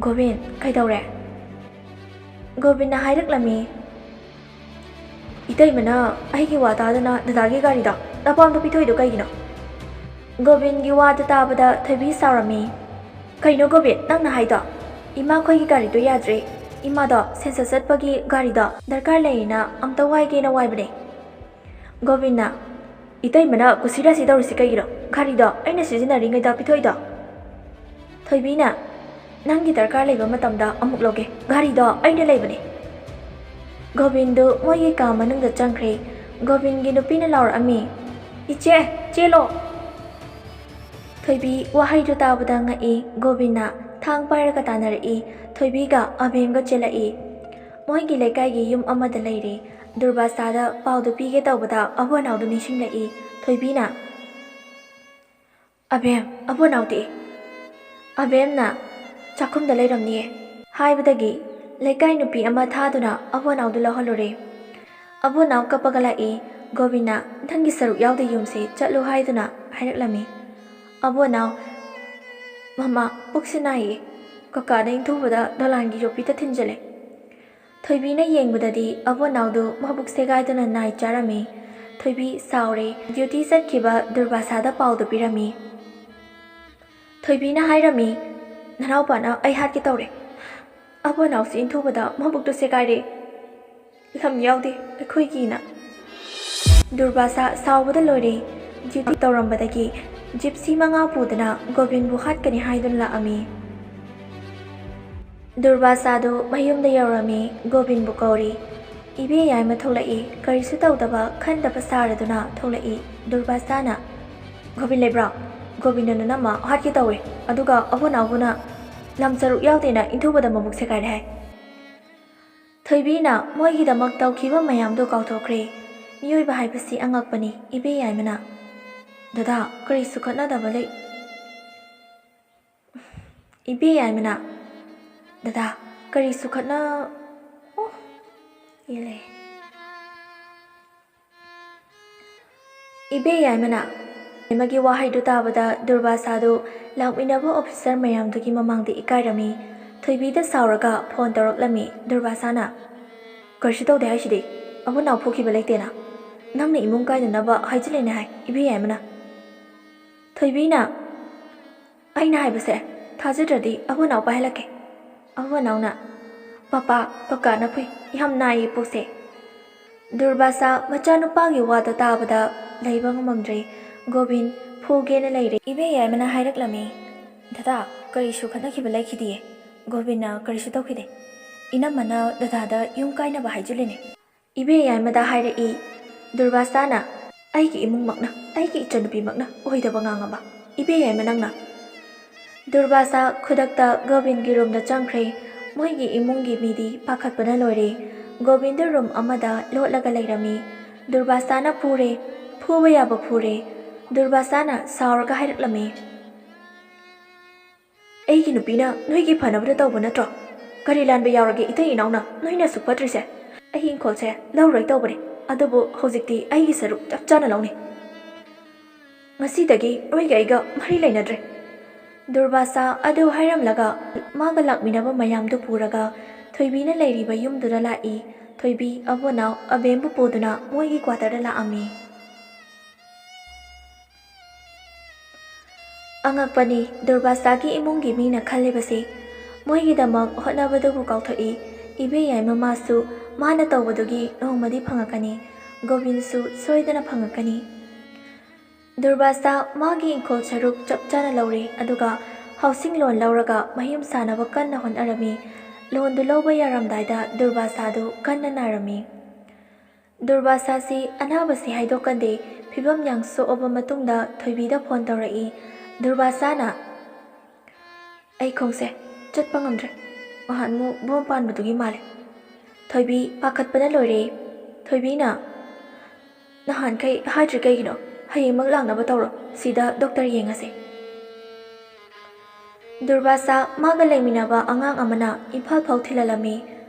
"ꯒꯣꯕꯤꯟ, ꯀꯩꯗꯧꯔꯦ?" ꯒꯣꯕꯤꯟꯅ ꯍꯥꯏꯔꯛꯂꯝꯃꯤ, "ꯏꯇꯩꯃꯅ ꯑꯩꯒꯤ ꯋꯥ ꯇꯥꯗꯅ ꯗꯗꯥꯒꯤ ꯒꯥꯔꯤꯗꯣ ꯅꯄꯥꯝꯗ ꯄꯤꯊꯣꯛꯏꯗꯣ ꯀꯩꯒꯤꯅꯣ?" ꯒꯣꯕꯤꯟꯒꯤ ꯋꯥꯗꯨ ꯇꯥꯕꯗ ꯊꯣꯏꯕꯤ ꯁꯥꯎꯔꯝꯃꯤ꯫ "ꯀꯩꯅꯣ ꯒꯣꯕꯤꯟ, ꯅꯪꯅ ꯍꯥꯏꯗꯣ? ꯏꯃꯥꯈꯣꯏꯒꯤ ꯒꯥꯔꯤꯗꯣ ꯌꯥꯗ꯭ꯔꯦ꯫ ꯏꯃꯥꯗꯣ ꯁꯦꯟꯁꯁ ꯆꯠꯄꯒꯤ ꯒꯥꯔꯤꯗꯣ ꯗꯔꯀꯥꯔ ꯂꯩꯌꯦꯅ ꯑꯝꯇ ꯋꯥꯏꯒꯦꯅ ꯋꯥꯏꯕꯅꯦ꯫" ꯒꯣꯕꯤꯟꯅ, "ꯏꯇꯩꯃꯅ ꯀꯨꯁꯤꯔꯥꯁꯤ ꯇꯧꯔꯤꯁꯤ ꯀꯩꯒꯤꯅꯣ? ꯒꯥꯔꯤꯗꯣ ꯑꯩꯅ ꯁꯤꯖꯤꯟꯅꯔꯤꯉꯩꯗ ꯄꯤꯊꯣꯛꯏꯗꯣ?" ꯊꯣꯏꯕꯤꯅ, "ꯅꯪꯒꯤ ꯗꯔꯀꯥꯔ ꯂꯩꯕ ꯃꯇꯝꯗ ꯑꯃꯨꯛ ꯂꯧꯒꯦ, ꯒꯥꯔꯤꯗꯣ ꯑꯩꯅ ꯂꯩꯕꯅꯦ꯫" ꯒꯣꯕꯤꯟꯗꯨ ꯃꯣꯏꯒꯤ ꯀꯥ ꯃꯅꯨꯡꯗ ꯆꯪꯈ꯭ꯔꯦ꯫ ꯒꯣꯕꯤꯟꯒꯤ ꯅꯨꯄꯤꯅ ꯂꯥꯎꯔꯛꯑꯝꯃꯤ, "ꯏꯆꯦ, ꯆꯦꯜꯂꯣ!" ꯊꯣꯏꯕꯤ ꯋꯥꯍꯩꯗꯨ ꯇꯥꯕꯗ ꯉꯛꯏ꯫ ꯒꯣꯕꯤꯟꯅ ꯊꯥꯡ ꯄꯥꯏꯔꯒ ꯇꯥꯟꯅꯔꯛꯏ꯫ ꯊꯣꯏꯕꯤꯒ ꯑꯕꯦꯝꯒ ꯆꯦꯜꯂꯛꯏ꯫ ꯃꯣꯏꯒꯤ ꯂꯩꯀꯥꯏꯒꯤ ꯌꯨꯝ ꯑꯃꯗ ꯂꯩꯔꯦ꯫ ꯗꯨꯔꯕꯥꯁꯥꯗ ꯄꯥꯎꯗꯨ ꯄꯤꯒꯦ ꯇꯧꯕꯗ ꯑꯕꯣꯅꯥꯎꯗꯨ ꯅꯤꯡꯁꯤꯡꯂꯛꯏ꯫ ꯊꯣꯏꯕꯤꯅ, "ꯑꯕꯦꯝ, ꯑꯕꯣꯅꯥꯎꯗꯤ?" ꯑꯕꯦꯝꯅ, "ꯆꯥꯛꯈꯨꯝꯗ ꯂꯩꯔꯝꯅꯤꯌꯦ" ꯍꯥꯏꯕꯗꯒꯤ ꯂꯩꯀꯥꯏ ꯅꯨꯄꯤ ꯑꯃ ꯊꯥꯗꯨꯅ ꯑꯕꯣꯅꯥꯎꯗꯨ ꯂꯧꯍꯜꯂꯨꯔꯦ꯫ ꯑꯕꯣꯅꯥꯎ ꯀꯞꯄꯒ ꯂꯥꯛꯏ꯫ ꯒꯣꯕꯤꯟꯅ "ꯅꯪꯒꯤ ꯁꯔꯨꯛ ꯌꯥꯎꯗꯦ ꯌꯨꯝꯁꯦ, ꯆꯠꯂꯨ" ꯍꯥꯏꯗꯨꯅ ꯍꯥꯏꯔꯛꯂꯝꯃꯤ꯫ ꯑꯕꯣꯅꯥꯎ, "ꯃꯃꯥ, ꯄꯨꯛꯁꯤ ꯅꯥꯏꯌꯦ, ꯀꯀꯥꯗ ꯏꯟꯊꯨꯕꯗ ꯗꯣꯂꯥꯟꯒꯤ ꯌꯣꯠꯄꯤꯗ ꯊꯤꯟꯖꯤꯜꯂꯦ"꯫ ꯊꯣꯏꯕꯤꯅ ꯌꯦꯡꯕꯗꯗꯤ ꯑꯕꯣꯅꯥꯎꯗꯨ ꯃꯕꯨꯛ ꯁꯦꯒꯥꯏꯗꯨꯅ ꯅꯥꯏ ꯆꯥꯔꯝꯃꯤ꯫ ꯊꯣꯏꯕꯤ ꯁꯥꯎꯔꯦ꯫ ꯗ꯭ꯌꯨꯇꯤ ꯆꯠꯈꯤꯕ ꯗꯨꯔꯕꯥꯁꯥꯗ ꯄꯥꯎꯗꯨ ꯄꯤꯔꯝꯃꯤ꯫ ꯊꯣꯏꯕꯤꯅ ꯍꯥꯏꯔꯝꯃꯤ, "ꯅꯅꯥꯎꯄꯥꯅ ꯑꯩ ꯍꯥꯠꯀꯦ ꯇꯧꯔꯦ꯫ ꯑꯕꯣꯅꯥꯎꯁꯤ ꯏꯟꯊꯨꯕꯗ ꯃꯕꯨꯛꯇꯨ ꯁꯦꯒꯥꯏꯔꯦ꯫ ꯂꯝ ꯌꯥꯎꯗꯦ ꯑꯩꯈꯣꯏꯒꯤꯅ"꯫ ꯗꯨꯔꯕꯥꯁꯥ ꯁꯥꯎꯕꯗ ꯂꯣꯏꯔꯦ꯫ ꯗ꯭ꯌꯨꯇꯤ ꯇꯧꯔꯝꯕꯗꯒꯤ ꯖꯤꯞꯁꯤ ꯃꯉꯥ ꯄꯨꯗꯨꯅ ꯒꯣꯕꯤꯟꯕꯨ ꯍꯥꯠꯀꯅꯤ ꯍꯥꯏꯗꯨꯅ ꯂꯥꯛꯑꯝꯃꯤ꯫ ꯗꯨꯔꯕꯥꯁꯥꯗꯨ ꯃꯌꯨꯝꯗ ꯌꯧꯔꯝꯃꯤ꯫ ꯒꯣꯕꯤꯟꯕꯨ ꯀꯧꯔꯤ꯫ ꯏꯕꯦ ꯌꯥꯏꯃ ꯊꯣꯛꯂꯛꯏ꯫ ꯀꯔꯤꯁꯨ ꯇꯧꯗꯕ ꯈꯟꯗꯕ ꯁꯥꯔꯗꯨꯅ ꯊꯣꯛꯂꯛꯏ꯫ ꯗꯨꯔꯕꯥꯁꯥꯅ, "ꯒꯣꯕꯤꯟ ꯂꯩꯕ꯭ꯔꯣ? ꯒꯣꯕꯤꯟꯗ ꯅꯅꯝꯃ ꯍꯥꯠꯀꯦ ꯇꯧꯋꯦ꯫ ꯑꯗꯨꯒ ꯑꯕꯣꯅꯥꯎꯕꯨꯅ ꯂꯝ ꯁꯔꯨꯛ ꯌꯥꯎꯗꯦꯅ ꯏꯟꯊꯨꯕꯗ ꯃꯕꯨꯛ ꯁꯦꯒꯥꯏꯔꯦ ꯍꯥꯏ"꯫ ꯊꯣꯏꯕꯤꯅ ꯃꯣꯏꯒꯤꯗꯃꯛ ꯇꯧꯈꯤꯕ ꯃꯌꯥꯝꯗꯨ ꯀꯥꯎꯊꯣꯛꯈ꯭ꯔꯦ꯫ ꯃꯤꯑꯣꯏꯕ ꯍꯥꯏꯕꯁꯤ ꯑꯉꯛꯄꯅꯤ꯫ ꯏꯕꯦ ꯌꯥꯏꯃꯅ, "ꯗꯗꯥ, ꯀꯔꯤꯁꯨ ꯈꯠꯅꯗꯕ ꯂꯩ"꯫ ꯏꯕꯦ ꯌꯥꯏꯃꯅ, "ꯗꯗꯥ, ꯀꯔꯤꯁꯨ ꯈꯠꯅ-, ꯑꯣ, ꯌꯦꯜꯂꯦ"꯫ ꯏꯕꯦ ꯌꯥꯏꯃꯅ, ꯌꯥꯏꯃꯒꯤ ꯋꯥꯍꯩꯗꯨ ꯇꯥꯕꯗ ꯗꯨꯔꯕꯥꯁꯥꯗꯨ ꯂꯥꯛꯃꯤꯟꯅꯕ ꯑꯣꯐꯤꯁꯔ ꯃꯌꯥꯝꯗꯨꯒꯤ ꯃꯃꯥꯡꯗ ꯏꯀꯥꯏꯔꯝꯃꯤ꯫ ꯊꯣꯏꯕꯤꯗ ꯁꯥꯎꯔꯒ ꯐꯣꯟ ꯇꯧꯔꯛꯂꯝꯃꯤ꯫ ꯗꯨꯔꯕꯥꯁꯥꯅ, "ꯀꯔꯤꯁꯨ ꯇꯧꯗꯦ ꯍꯥꯏꯁꯤꯗꯤ? ꯑꯕꯨ ꯅꯥꯎ ꯐꯨꯈꯤꯕ ꯂꯩꯇꯦꯅ꯫ ꯅꯪꯅ ꯏꯃꯨꯡ ꯀꯥꯏꯅꯅꯕ ꯍꯥꯏꯖꯤꯜꯂꯤꯅꯦ ꯍꯥꯏ ꯏꯕꯦ ꯌꯥꯏꯃꯅ"꯫ ꯊꯣꯏꯕꯤꯅ, "ꯑꯩꯅ ꯍꯥꯏꯕꯁꯦ ꯊꯥꯖꯗ꯭ꯔꯗꯤ ꯑꯕꯨ ꯅꯥꯎ ꯄꯥꯏꯍꯜꯂꯛꯀꯦ"꯫ ꯑꯕꯨ ꯅꯥꯎꯅ, "ꯄꯄꯥ, ꯀꯀꯥꯅ ꯐꯨꯏ, ꯌꯥꯝ ꯅꯥꯏꯌꯦ ꯄꯨꯛꯁꯦ"꯫ ꯗꯨꯔꯕꯥꯁꯥ ꯃꯆꯥꯅꯨꯄꯥꯒꯤ ꯋꯥꯗꯣ ꯇꯥꯕꯗ ꯂꯩꯕ ꯉꯝꯃꯝꯗ꯭ꯔꯦ꯫ ꯒꯣꯕꯤꯟ ꯐꯨꯒꯦꯅ ꯂꯩꯔꯦ꯫ ꯏꯕꯦ ꯌꯥꯏꯃꯅ ꯍꯥꯏꯔꯛꯂꯝꯃꯤ, "ꯗꯗꯥ, ꯀꯔꯤꯁꯨ ꯈꯠꯅꯈꯤꯕ ꯂꯩꯈꯤꯗꯤꯌꯦ꯫ ꯒꯣꯕꯤꯟꯅ ꯀꯔꯤꯁꯨ ꯇꯧꯈꯤꯗꯦ꯫ ꯏꯅꯝꯃꯅ ꯗꯗꯥꯗ ꯌꯨꯝ ꯀꯥꯏꯅꯕ ꯍꯥꯏꯖꯤꯜꯂꯤꯅꯦ"꯫ ꯏꯕꯦ ꯌꯥꯏꯃꯗ ꯍꯥꯏꯔꯛꯏ꯫ ꯗꯨꯔꯕꯥꯁꯥꯅ, "ꯑꯩꯒꯤ ꯏꯃꯨꯡꯃꯛꯅ, ꯑꯩꯒꯤ ꯏꯆꯟꯅꯨꯄꯤꯃꯛꯅ ꯑꯣꯏꯗꯕ ꯉꯥꯡꯉꯕ ꯏꯕꯦ ꯌꯥꯏꯃ ꯅꯪꯅ?" ꯗꯨꯔꯕꯥꯁꯥ ꯈꯨꯗꯛꯇ ꯒꯣꯕꯤꯟꯒꯤ ꯔꯨꯝꯗ ꯆꯪꯈ꯭ꯔꯦ꯫ ꯃꯣꯏꯒꯤ ꯏꯃꯨꯡꯒꯤ ꯃꯤꯗꯤ ꯄꯥꯈꯠꯄꯅ ꯂꯣꯏꯔꯦ꯫ ꯒꯣꯕꯤꯟꯗꯨ ꯔꯨꯝ ꯑꯃꯗ ꯂꯣꯠꯂꯒ ꯂꯩꯔꯝꯃꯤ꯫ ꯗꯨꯔꯕꯥꯁꯥꯅ ꯐꯨꯔꯦ, ꯐꯨꯕ ꯌꯥꯕ ꯐꯨꯔꯦ꯫ ꯗꯨꯔꯕꯥꯁꯥꯅ ꯁꯥꯎꯔꯒ ꯍꯥꯏꯔꯛꯂꯝꯃꯤ, "ꯑꯩꯒꯤ ꯅꯨꯄꯤꯅ ꯅꯣꯏꯒꯤ ꯐꯅꯕꯗ ꯇꯧꯕ ꯅꯠꯇ꯭ꯔꯣ? ꯀꯔꯤ ꯂꯥꯟꯕ ꯌꯥꯎꯔꯒꯦ ꯏꯇꯩ ꯏꯅꯥꯎꯅ ꯅꯣꯏꯅ ꯑꯁꯨꯛ ꯐꯠꯇ꯭ꯔꯤꯁꯦ? ꯑꯩ ꯏꯪꯈꯣꯜꯁꯦ ꯂꯧꯔꯣꯏ ꯇꯧꯕꯅꯦ꯫ ꯑꯗꯨꯕꯨ ꯍꯧꯖꯤꯛꯇꯤ ꯑꯩꯒꯤ ꯁꯔꯨꯛ ꯆꯞ ꯆꯥꯅ ꯂꯧꯅꯤ꯫ ꯉꯁꯤꯗꯒꯤ ꯅꯣꯏꯒ ꯑꯩꯒ ꯃꯔꯤ ꯂꯩꯅꯗ꯭ꯔꯦ꯫ ꯗꯨꯔꯕꯥꯁꯥ ꯑꯗꯨ ꯍꯥꯏꯔꯝꯂꯒ ꯃꯥꯒ ꯂꯥꯛꯃꯤꯟꯅꯕ ꯃꯌꯥꯝꯗꯨ ꯄꯨꯔꯒ ꯊꯣꯏꯕꯤꯅ ꯂꯩꯔꯤꯕ ꯌꯨꯝꯗꯨꯗ ꯂꯥꯛꯏ꯫ ꯊꯣꯏꯕꯤ, ꯑꯕꯣꯅꯥꯎ, ꯑꯕꯦꯝꯕꯨ ꯄꯨꯗꯨꯅ ꯃꯣꯏꯒꯤ ꯀ꯭ꯋꯥꯇꯔꯗ ꯂꯥꯛꯑꯝꯃꯤ꯫ ꯑꯉꯛꯄꯅꯤ ꯗꯨꯔꯕꯥꯁꯥꯒꯤ ꯏꯃꯨꯡꯒꯤ ꯃꯤꯅ ꯈꯜꯂꯤꯕꯁꯤ꯫ ꯃꯣꯏꯒꯤꯗꯃꯛ ꯍꯣꯠꯅꯕꯗꯨꯕꯨ ꯀꯥꯎꯊꯣꯛꯏ꯫ ꯏꯕꯦ ꯌꯥꯏꯃ ꯃꯥꯁꯨ ꯃꯥꯅ ꯇꯧꯕꯗꯨꯒꯤ ꯅꯣꯡꯃꯗꯤ ꯐꯪꯉꯛꯀꯅꯤ꯫ ꯒꯣꯕꯤꯟꯁꯨ ꯁꯣꯏꯗꯅ ꯐꯪꯉꯛꯀꯅꯤ꯫ ꯗꯨꯔꯕꯥꯁꯥ ꯃꯥꯒꯤ ꯏꯪꯈꯣꯜ ꯁꯔꯨꯛ ꯆꯞ ꯆꯥꯅ ꯂꯧꯔꯦ, ꯑꯗꯨꯒ ꯍꯥꯎꯁꯤꯡ ꯂꯣꯟ ꯂꯧꯔꯒ ꯃꯌꯨꯝ ꯁꯥꯅꯕ ꯀꯟꯅ ꯍꯣꯠꯅꯔꯝꯃꯤ꯫ ꯂꯣꯟꯗꯨ ꯂꯧꯕ ꯌꯥꯔꯝꯗꯥꯏꯗ ꯗꯨꯔꯕꯥꯁꯥꯗꯨ ꯀꯟꯅ ꯅꯥꯔꯝꯃꯤ꯫ ꯗꯨꯔꯕꯥꯁꯥꯁꯤ ꯑꯅꯥꯕꯁꯤ ꯍꯥꯏꯗꯣꯛꯀꯟꯗꯦ꯫ ꯐꯤꯕꯝ ꯌꯥꯝ ꯁꯣꯛꯑꯕ ꯃꯇꯨꯡꯗ ꯊꯣꯏꯕꯤꯗ ꯐꯣꯟ ꯇꯧꯔꯛꯏ꯫ ꯗꯨꯔꯕꯥꯁꯥꯅ, "ꯑꯩ ꯈꯣꯡꯁꯦ ꯆꯠꯄ ꯉꯝꯗ꯭ꯔꯦ꯫ ꯅꯍꯥꯟꯃꯨꯛ ꯕꯣꯝ ꯄꯥꯟꯕꯗꯨꯒꯤ ꯃꯥꯜꯂꯦ꯫" ꯊꯣꯏꯕꯤ ꯄꯥꯈꯠꯄꯅ ꯂꯣꯏꯔꯦ꯫ ꯊꯣꯏꯕꯤꯅ, "ꯅꯍꯥꯟꯈꯩ ꯍꯥꯏꯗ꯭ꯔꯤ ꯀꯩꯒꯤꯅꯣ? ꯍꯌꯦꯡꯃꯛ ꯂꯥꯛꯅꯕ ꯇꯧꯔꯣ꯫ ꯁꯤꯗ ꯗꯣꯛꯇꯔ ꯌꯦꯡꯉꯁꯦ꯫" ꯗꯨꯔꯕꯥꯁꯥ ꯃꯥꯒ ꯂꯩꯃꯤꯟꯅꯕ ꯑꯉꯥꯡ ꯑꯃꯅ ꯏꯝꯐꯥꯜ ꯐꯥꯎ ꯊꯤꯜꯍꯜꯂꯝꯃꯤ꯫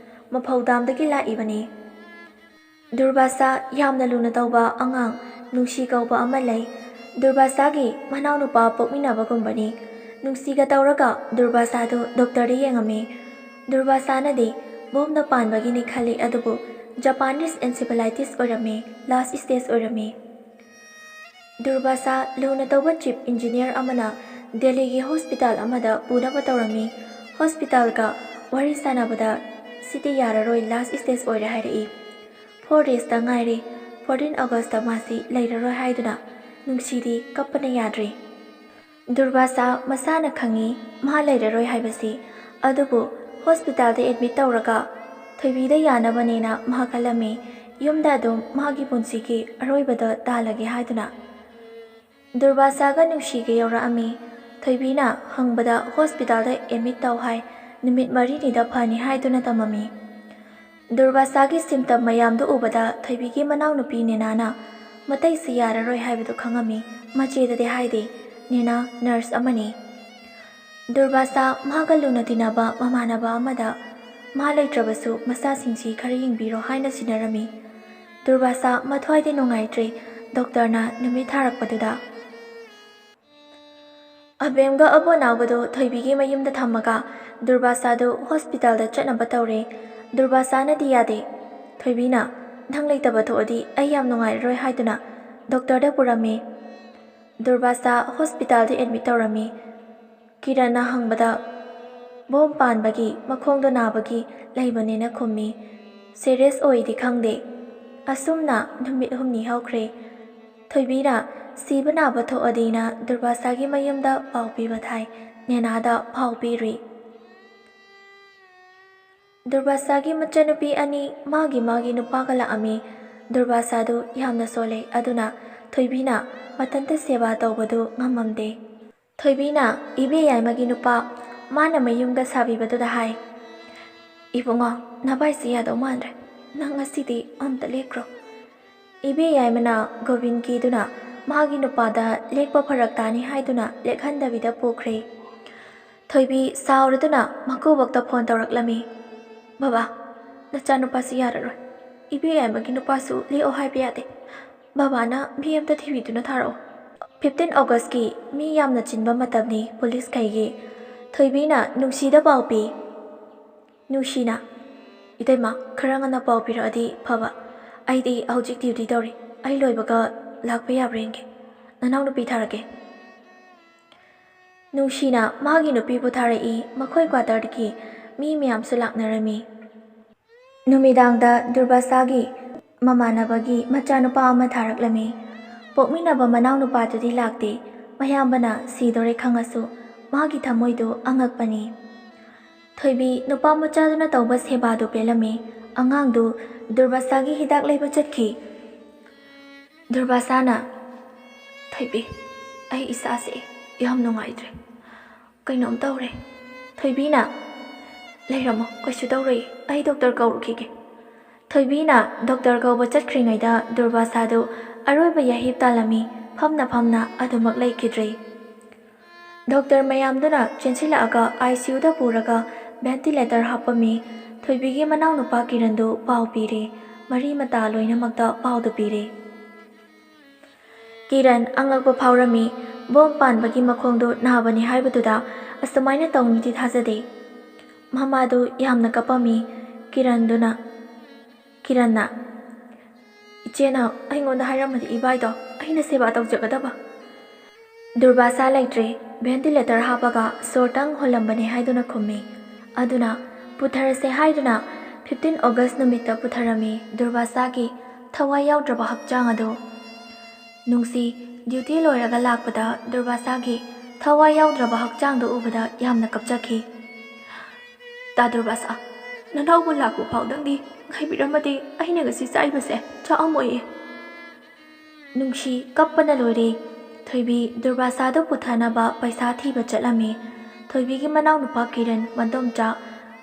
ꯃꯐꯧꯗꯥꯝꯗꯒꯤ ꯂꯥꯛꯏꯕꯅꯤ꯫ ꯗꯨꯔꯕꯥꯁꯥ ꯌꯥꯝꯅ ꯂꯨꯅ ꯇꯧꯕ ꯑꯉꯥꯡ ꯅꯨꯡꯁꯤ ꯀꯧꯕ ꯑꯃ ꯂꯩ꯫ ꯗꯨꯔꯕꯥꯁꯥꯒꯤ ꯃꯅꯥꯎꯅꯨꯄꯥ ꯄꯣꯛꯃꯤꯟꯅꯕꯒꯨꯝꯕꯅꯤ꯫ ꯅꯨꯡꯁꯤꯒ ꯇꯧꯔꯒ ꯗꯨꯔꯕꯥꯁꯥꯗꯨ ꯗꯣꯛꯇꯔꯗ ꯌꯦꯡꯉꯝꯃꯤ꯫ ꯗꯨꯔꯕꯥꯁꯥꯅꯗꯤ ꯕꯣꯝꯅ ꯄꯥꯟꯕꯒꯤꯅꯤ ꯈꯜꯂꯤ, ꯑꯗꯨꯕꯨ Japanese encephalitis ꯑꯣꯏꯔꯝꯃꯤ, ꯂꯥꯁ ꯁ꯭ꯇꯦꯖ ꯑꯣꯏꯔꯝꯃꯤ꯫ ꯗꯨꯔꯕꯥꯁꯥ ꯂꯨꯅ ꯇꯧꯕ ꯆꯤꯐ ꯏꯟꯖꯤꯅꯤꯌꯔ ꯑꯃꯅ ꯗꯦꯜꯂꯤꯒꯤ ꯍꯣꯁꯄꯤꯇꯥꯜ ꯑꯃꯗ ꯄꯨꯅꯕ ꯇꯧꯔꯝꯃꯤ꯫ ꯍꯣꯁꯄꯤꯇꯥꯜꯒ ꯋꯥꯔꯤ ꯁꯥꯟꯅꯕꯗ ꯁꯤꯗꯤ ꯌꯥꯔꯔꯣꯏ, ꯂꯥꯁ ꯁ꯭ꯇꯦꯖ ꯑꯣꯏꯔꯦ ꯍꯥꯏꯔꯛꯏ꯫ ꯐꯣꯔ ꯗꯦꯖꯇ ꯉꯥꯏꯔꯦ꯫ ꯐꯣꯔꯇꯤꯟ ꯑꯣꯒꯁꯇ ꯃꯥꯁꯤ ꯂꯩꯔꯔꯣꯏ ꯍꯥꯏꯗꯨꯅ ꯅꯨꯡꯁꯤꯗꯤ ꯀꯞꯄꯅ ꯌꯥꯗ꯭ꯔꯦ꯫ ꯗꯨꯔꯕꯥꯁꯥ ꯃꯁꯥꯅ ꯈꯪꯉꯤ ꯃꯥ ꯂꯩꯔꯔꯣꯏ ꯍꯥꯏꯕꯁꯤ꯫ ꯑꯗꯨꯕꯨ ꯍꯣꯁꯄꯤꯇꯥꯜꯗ ꯑꯦꯗꯃꯤꯠ ꯇꯧꯔꯒ ꯊꯣꯏꯕꯤꯗ ꯌꯥꯅꯕꯅꯦꯅ ꯃꯥ ꯈꯜꯂꯝꯃꯤ꯫ ꯌꯨꯝꯗ ꯑꯗꯨꯝ ꯃꯥꯒꯤ ꯄꯨꯟꯁꯤꯒꯤ ꯑꯔꯣꯏꯕꯗ ꯇꯥꯜꯂꯒꯦ ꯍꯥꯏꯗꯨꯅ꯫ ꯗꯨꯔꯕꯥꯁꯥꯒ ꯅꯨꯡꯁꯤꯒ ꯌꯧꯔꯛꯑꯝꯃꯤ꯫ ꯊꯣꯏꯕꯤꯅ ꯍꯪꯕꯗ ꯍꯣꯁꯄꯤꯇꯥꯜꯗ ꯑꯦꯗꯃꯤꯠ ꯇꯧ ꯍꯥꯏ꯫ ꯅꯨꯃꯤꯠ ꯃꯔꯤꯅꯤꯗ ꯐꯅꯤ ꯍꯥꯏꯗꯨꯅ ꯇꯝꯃꯝꯃꯤ꯫ ꯗꯨꯔꯕꯥꯁꯥꯒꯤ ꯁꯤꯝꯇꯝ ꯃꯌꯥꯝꯗꯨ ꯎꯕꯗ ꯊꯣꯏꯕꯤꯒꯤ ꯃꯅꯥꯎꯅꯨꯄꯤ ꯅꯦꯅꯥꯅ ꯃꯇꯩꯁꯤ ꯌꯥꯔꯔꯣꯏ ꯍꯥꯏꯕꯗꯨ ꯈꯪꯉꯝꯃꯤ꯫ ꯃꯆꯦꯗꯗꯤ ꯍꯥꯏꯗꯦ꯫ ꯅꯦꯅꯥ ꯅꯔꯁ ꯑꯃꯅꯤ꯫ ꯗꯨꯔꯕꯥꯁꯥ ꯃꯥꯒ ꯂꯨꯅ ꯇꯤꯟꯅꯕ ꯃꯃꯥꯟꯅꯕ ꯑꯃꯗ ꯃꯥ ꯂꯩꯇ꯭ꯔꯕꯁꯨ ꯃꯆꯥꯁꯤꯡꯁꯤ ꯈꯔ ꯌꯦꯡꯕꯤꯔꯣ ꯍꯥꯏꯅ ꯁꯤꯟꯅꯔꯝꯃꯤ꯫ ꯗꯨꯔꯕꯥꯁꯥ ꯃꯊ꯭ꯋꯥꯏꯗꯤ ꯅꯨꯡꯉꯥꯏꯇ꯭ꯔꯦ ꯗꯣꯛꯇꯔꯅ ꯅꯨꯃꯤꯠ ꯊꯥꯔꯛꯄꯗꯨꯗ꯫ ꯑꯕꯦꯝꯒ ꯑꯕꯣꯅꯥꯎꯒꯗꯨ ꯊꯣꯏꯕꯤꯒꯤ ꯃꯌꯨꯝꯗ ꯊꯝꯃꯒ ꯗꯨꯔꯕꯥꯁꯥꯗꯨ ꯍꯣꯁꯄꯤꯇꯥꯜꯗ ꯆꯠꯅꯕ ꯇꯧꯔꯦ꯫ ꯗꯨꯔꯕꯥꯁꯥꯅꯗꯤ ꯌꯥꯗꯦ꯫ ꯊꯣꯏꯕꯤꯅ, "ꯅꯪ ꯂꯩꯇꯕ ꯊꯣꯛꯑꯗꯤ ꯑꯩ ꯌꯥꯝ ꯅꯨꯡꯉꯥꯏꯔꯔꯣꯏ" ꯍꯥꯏꯗꯨꯅ ꯗꯣꯛꯇꯔꯗ ꯄꯨꯔꯝꯃꯦ꯫ ꯗꯨꯔꯕꯥꯁꯥ ꯍꯣꯁꯄꯤꯇꯥꯜꯗ ꯑꯦꯗꯃꯤꯠ ꯇꯧꯔꯝꯃꯤ꯫ ꯀꯤꯔꯟꯅ ꯍꯪꯕꯗ, "ꯕꯣꯝ ꯄꯥꯟꯕꯒꯤ, ꯃꯈꯣꯡꯗꯣ ꯅꯥꯕꯒꯤ ꯂꯩꯕꯅꯦꯅ" ꯈꯨꯝꯃꯤ꯫ ꯁꯦꯔꯤꯌꯁ ꯑꯣꯏꯗꯤ ꯈꯪꯗꯦ꯫ ꯑꯁꯨꯝꯅ ꯅꯨꯃꯤꯠ ꯍꯨꯝꯅꯤ ꯍꯧꯈ꯭ꯔꯦ꯫ ꯊꯣꯏꯕꯤꯅ ꯁꯤꯕ ꯅꯥꯕ ꯊꯣꯛꯑꯗꯤꯅ ꯗꯨꯔꯕꯥꯁꯥꯒꯤ ꯃꯌꯨꯝꯗ ꯄꯥꯎ ꯄꯤꯕ ꯊꯥꯏ꯫ ꯅꯦꯅꯥꯗ ꯄꯥꯎ ꯄꯤꯔꯨꯏ꯫ ꯗꯨꯔꯕꯥꯁꯥꯒꯤ ꯃꯆꯟꯅꯨꯄꯤ ꯑꯅꯤ ꯃꯥꯒꯤ ꯃꯥꯒꯤ ꯅꯨꯄꯥꯒ ꯂꯥꯛꯑꯝꯃꯤ꯫ ꯗꯨꯔꯕꯥꯁꯥꯗꯨ ꯌꯥꯝꯅ ꯁꯣꯜꯂꯦ, ꯑꯗꯨꯅ ꯊꯣꯏꯕꯤꯅ ꯃꯊꯟꯇ ꯁꯦꯕꯥ ꯇꯧꯕꯗꯨ ꯉꯝꯃꯝꯗꯦ꯫ ꯊꯣꯏꯕꯤꯅ ꯏꯕꯦ ꯌꯥꯏꯃꯒꯤ ꯅꯨꯄꯥ ꯃꯥꯅ ꯃꯌꯨꯝꯒ ꯁꯥꯕꯤꯕꯗꯨꯗ ꯍꯥꯏ, "ꯏꯕꯨꯡꯉꯣ, ꯅꯚꯥꯏꯁꯤ ꯌꯥꯗꯧ ꯃꯥꯟꯗ꯭ꯔꯦ꯫ ꯅꯪ ꯉꯁꯤꯗꯤ ꯑꯝꯇ ꯂꯦꯛꯈ꯭ꯔꯣ꯫" ꯏꯕꯦ ꯌꯥꯏꯃꯅ ꯒꯣꯕꯤꯟ ꯀꯤꯗꯨꯅ ꯃꯥꯒꯤ ꯅꯨꯄꯥꯗ ꯂꯦꯛꯄ ꯐꯔꯛ ꯇꯥꯅꯤ ꯍꯥꯏꯗꯨꯅ ꯂꯦꯛꯍꯟꯗꯕꯤꯗ ꯄꯨꯈ꯭ꯔꯦ꯫ ꯊꯣꯏꯕꯤ ꯁꯥꯎꯔꯗꯨꯅ ꯃꯀꯨꯕꯣꯛꯇ ꯐꯣꯟ ꯇꯧꯔꯛꯂꯝꯃꯤ꯫ "ꯕꯕꯥ, ꯅꯆꯥꯅꯨꯄꯥꯁꯤ ꯌꯥꯔꯔꯣꯏ꯫ ꯏꯕꯦ ꯌꯥꯏꯃꯒꯤ ꯅꯨꯄꯥꯁꯨ ꯂꯦꯛꯑꯣ ꯍꯥꯏꯕ ꯌꯥꯗꯦ꯫ ꯕꯕꯥꯅ ꯃꯤ ꯑꯝꯇ ꯊꯤꯕꯤꯗꯨꯅ ꯊꯥꯔꯛꯑꯣ꯫" ꯐꯤꯐꯇꯤꯟ ꯑꯣꯒꯁꯀꯤ ꯃꯤ ꯌꯥꯝꯅ ꯆꯤꯟꯕ ꯃꯇꯝꯅꯤ ꯄꯨꯂꯤꯁꯈꯩꯒꯤ꯫ ꯊꯣꯏꯕꯤꯅ ꯅꯨꯡꯁꯤꯗ ꯄꯥꯎ ꯄꯤ꯫ ꯅꯨꯡꯁꯤꯅ, "ꯏꯇꯩꯃ, ꯈꯔ ꯉꯟꯅ ꯄꯥꯎ ꯄꯤꯔꯛꯑꯗꯤ ꯐꯕ꯫ ꯑꯩꯗꯤ ꯍꯧꯖꯤꯛ ꯗ꯭ꯌꯨꯇꯤ ꯇꯧꯔꯤ꯫ ꯑꯩ ꯂꯣꯏꯕꯒ ꯂꯥꯛꯄ ꯌꯥꯕ꯭ꯔꯥ ꯌꯦꯡꯒꯦ꯫ ꯅꯅꯥꯎꯅꯨꯄꯤ ꯊꯥꯔꯛꯀꯦ꯫" ꯅꯨꯡꯁꯤꯅ ꯃꯥꯒꯤ ꯅꯨꯄꯤꯕꯨ ꯊꯥꯔꯛꯏ꯫ ꯃꯈꯣꯏ ꯀ꯭ꯋꯥꯇꯔꯗꯒꯤ ꯃꯤ ꯃꯌꯥꯝꯁꯨ ꯂꯥꯛꯅꯔꯝꯃꯤ꯫ ꯅꯨꯃꯤꯗꯥꯡꯗ ꯗꯨꯔꯕꯥꯁꯥꯒꯤ ꯃꯃꯥꯟꯅꯕꯒꯤ ꯃꯆꯥꯅꯨꯄꯥ ꯑꯃ ꯊꯥꯔꯛꯂꯝꯃꯤ꯫ ꯄꯣꯛꯃꯤꯟꯅꯕ ꯃꯅꯥꯎꯅꯨꯄꯥꯗꯨꯗꯤ ꯂꯥꯛꯇꯦ꯫ ꯃꯌꯥꯝꯕꯅ ꯁꯤꯗꯣꯔꯦ ꯈꯪꯉꯁꯨ ꯃꯥꯒꯤ ꯊꯃꯣꯏꯗꯨ ꯑꯉꯛꯄꯅꯤ꯫ ꯊꯣꯏꯕꯤ ꯅꯨꯄꯥ ꯃꯆꯥꯗꯨꯅ ꯇꯧꯕ ꯁꯦꯕꯥꯗꯨ ꯄꯦꯜꯂꯝꯃꯤ꯫ ꯑꯉꯥꯡꯗꯨ ꯗꯨꯔꯕꯥꯁꯥꯒꯤ ꯍꯤꯗꯥꯛ ꯂꯩꯕ ꯆꯠꯈꯤ꯫ ꯗꯨꯔꯕꯥꯁꯥꯅ, "ꯊꯣꯏꯕꯤ, ꯑꯩ ꯏꯁꯥꯁꯦ ꯌꯥꯝ ꯅꯨꯡꯉꯥꯏꯇ꯭ꯔꯦ꯫ ꯀꯩꯅꯣꯝ ꯇꯧꯔꯦ꯫" ꯊꯣꯏꯕꯤꯅ, "ꯂꯩꯔꯝꯃꯣ, ꯀꯩꯁꯨ ꯇꯧꯔꯣꯏꯌꯦ, ꯑꯩ ꯗꯣꯛꯇꯔ ꯀꯧꯔꯨꯈꯤꯒꯦ꯫" ꯊꯣꯏꯕꯤꯅ ꯗꯣꯛꯇꯔ ꯀꯧꯕ ꯆꯠꯈ꯭ꯔꯤꯉꯩꯗ ꯗꯨꯔꯕꯥꯁꯥꯗꯨ ꯑꯔꯣꯏꯕ ꯌꯥꯍꯤꯞ ꯇꯥꯜꯂꯝꯃꯤ꯫ ꯐꯝꯅ ꯐꯝꯅ ꯑꯗꯨꯃꯛ ꯂꯩꯈꯤꯗ꯭ꯔꯦ꯫ ꯗꯣꯛꯇꯔ ꯃꯌꯥꯝꯗꯨꯅ ꯆꯦꯟꯁꯤꯜꯂꯛꯑꯒ ꯑꯥꯏ ꯁꯤ ꯌꯨꯗ ꯄꯨꯔꯒ ꯚꯦꯟꯇꯤꯂꯦꯇꯔ ꯍꯥꯞꯄꯝꯃꯤ꯫ ꯊꯣꯏꯕꯤꯒꯤ ꯃꯅꯥꯎꯅꯨꯄꯥ ꯀꯤꯔꯟꯗꯨ ꯄꯥꯎ ꯄꯤꯔꯦ꯫ ꯃꯔꯤ ꯃꯇꯥ ꯂꯣꯏꯅꯃꯛꯇ ꯄꯥꯎꯗꯨ ꯄꯤꯔꯦ꯫ ꯀꯤꯔꯟ ꯑꯉꯛꯄ ꯐꯥꯎꯔꯝꯃꯤ꯫ ꯕꯣꯝ ꯄꯥꯟꯕꯒꯤ ꯃꯈꯣꯡꯗꯨ ꯅꯥꯕꯅꯤ ꯍꯥꯏꯕꯗꯨꯗ ꯑꯁꯨꯃꯥꯏꯅ ꯇꯧꯅꯤꯗꯤ ꯊꯥꯖꯗꯦ꯫ ꯃꯃꯥꯗꯨ ꯌꯥꯝꯅ ꯀꯞꯄꯝꯃꯤ꯫ ꯀꯤꯔꯟꯗꯨꯅ, ꯀꯤꯔꯟꯅ, "ꯏꯆꯦꯅ ꯑꯩꯉꯣꯟꯗ ꯍꯥꯏꯔꯝꯃꯗꯤ ꯏꯕꯥꯏꯗꯣ ꯑꯩꯅ ꯁꯦꯕꯥ ꯇꯧꯖꯒꯗꯕ"꯫ "ꯗꯨꯔꯕꯥꯁꯥ ꯂꯩꯇ꯭ꯔꯦ, ventilator ꯍꯥꯞꯄꯒ ꯁꯣꯔꯇꯪ ꯍꯣꯜꯂꯝꯕꯅꯦ" ꯍꯥꯏꯗꯨꯅ ꯈꯨꯝꯃꯤ꯫ ꯑꯗꯨꯅ ꯄꯨꯊꯔꯁꯦ ꯍꯥꯏꯗꯨꯅ fifteen August ꯅꯨꯃꯤꯠꯇ ꯄꯨꯊꯔꯝꯃꯤ ꯗꯨꯔꯕꯥꯁꯥꯒꯤ ꯊꯋꯥꯏ ꯌꯥꯎꯗ꯭ꯔꯕ ꯍꯛꯆꯥꯡ ꯑꯗꯨ꯫ ꯅꯨꯡꯁꯤ duty ꯂꯣꯏꯔꯒ ꯂꯥꯛꯄꯗ ꯗꯨꯔꯕꯥꯁꯥꯒꯤ ꯊꯋꯥꯏ ꯌꯥꯎꯗ꯭ꯔꯕ ꯍꯛꯆꯥꯡꯗꯨ ꯎꯕꯗ ꯌꯥꯝꯅ ꯀꯞꯆꯈꯤ꯫ "ꯇꯥ ꯗꯨꯔꯕꯥꯁꯥ, ꯅꯅꯥꯎꯕꯨ ꯂꯥꯛꯄ ꯐꯥꯎꯗꯪꯗꯤ ꯉꯥꯏꯕꯤꯔꯝꯃꯗꯤ ꯑꯩꯅ ꯉꯁꯤ ꯆꯥꯏꯕꯁꯦ ꯆꯥꯛꯑꯝꯃꯣꯏꯌꯦ"꯫ ꯅꯨꯡꯁꯤ ꯀꯞꯄꯅ ꯂꯣꯏꯔꯦ꯫ ꯊꯣꯏꯕꯤ ꯗꯨꯔꯕꯥꯁꯥꯗꯨ ꯄꯨꯊꯅꯕ ꯄꯩꯁꯥ ꯊꯤꯕ ꯆꯠꯂꯝꯃꯤ꯫ ꯊꯣꯏꯕꯤꯒꯤ ꯃꯅꯥꯎꯅꯨꯄꯥ ꯀꯤꯔꯟ ꯃꯗꯣꯝꯆꯥ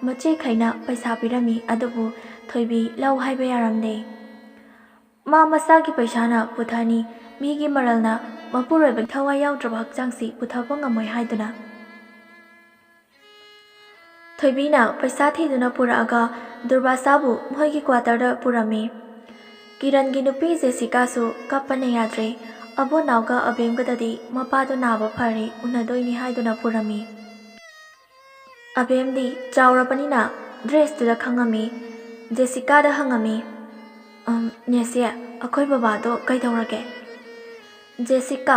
ꯃꯆꯦꯈꯩꯅ ꯄꯩꯁꯥ ꯄꯤꯔꯝꯃꯤ, ꯑꯗꯨꯕꯨ ꯊꯣꯏꯕꯤ ꯂꯧ ꯍꯥꯏꯕ ꯌꯥꯔꯝꯗꯦ꯫ ꯃꯥ ꯃꯁꯥꯒꯤ ꯄꯩꯁꯥꯅ ꯄꯨꯊꯅꯤ, ꯃꯤꯒꯤ ꯃꯔꯜꯅ ꯃꯄꯨꯔꯣꯏꯕꯒꯤ ꯊꯋꯥꯏ ꯌꯥꯎꯗ꯭ꯔꯕ ꯍꯛꯆꯥꯡꯁꯤ ꯄꯨꯊꯕ ꯉꯝꯃꯣꯏ ꯍꯥꯏꯗꯨꯅ꯫ ꯊꯣꯏꯕꯤꯅ ꯄꯩꯁꯥ ꯊꯤꯗꯨꯅ ꯄꯨꯔꯛꯑꯒ ꯗꯨꯔꯕꯥꯁꯥꯕꯨ ꯃꯈꯣꯏꯒꯤ quarterꯗ ꯄꯨꯔꯝꯃꯤ꯫ ꯀꯤꯔꯟꯒꯤ ꯅꯨꯄꯤ ꯖꯦꯁꯤꯀꯥꯁꯨ ꯀꯞꯄꯅ ꯌꯥꯗ꯭ꯔꯦ꯫ ꯑꯕꯣꯅꯥꯎꯒ ꯑꯕꯦꯝꯒꯗꯗꯤ ꯃꯄꯥꯗꯣ ꯅꯥꯕ ꯐꯔꯦ, ꯎꯅꯗꯣꯏꯅꯤ ꯍꯥꯏꯗꯨꯅ ꯄꯨꯔꯝꯃꯤ꯫ ꯑꯕꯦꯝꯗꯤ ꯆꯥꯎꯔꯕꯅꯤꯅ dressꯇꯨꯗ ꯈꯪꯉꯝꯃꯤ꯫ ꯖꯦꯁꯤꯀꯥꯗ ꯍꯪꯉꯝꯃꯤ, "ꯑꯝ, ꯅꯦꯁꯦ, ꯑꯩꯈꯣꯏ ꯕꯕꯥꯗꯣ ꯀꯩꯗꯧꯔꯒꯦ?" ꯖꯦꯁꯤꯀꯥ,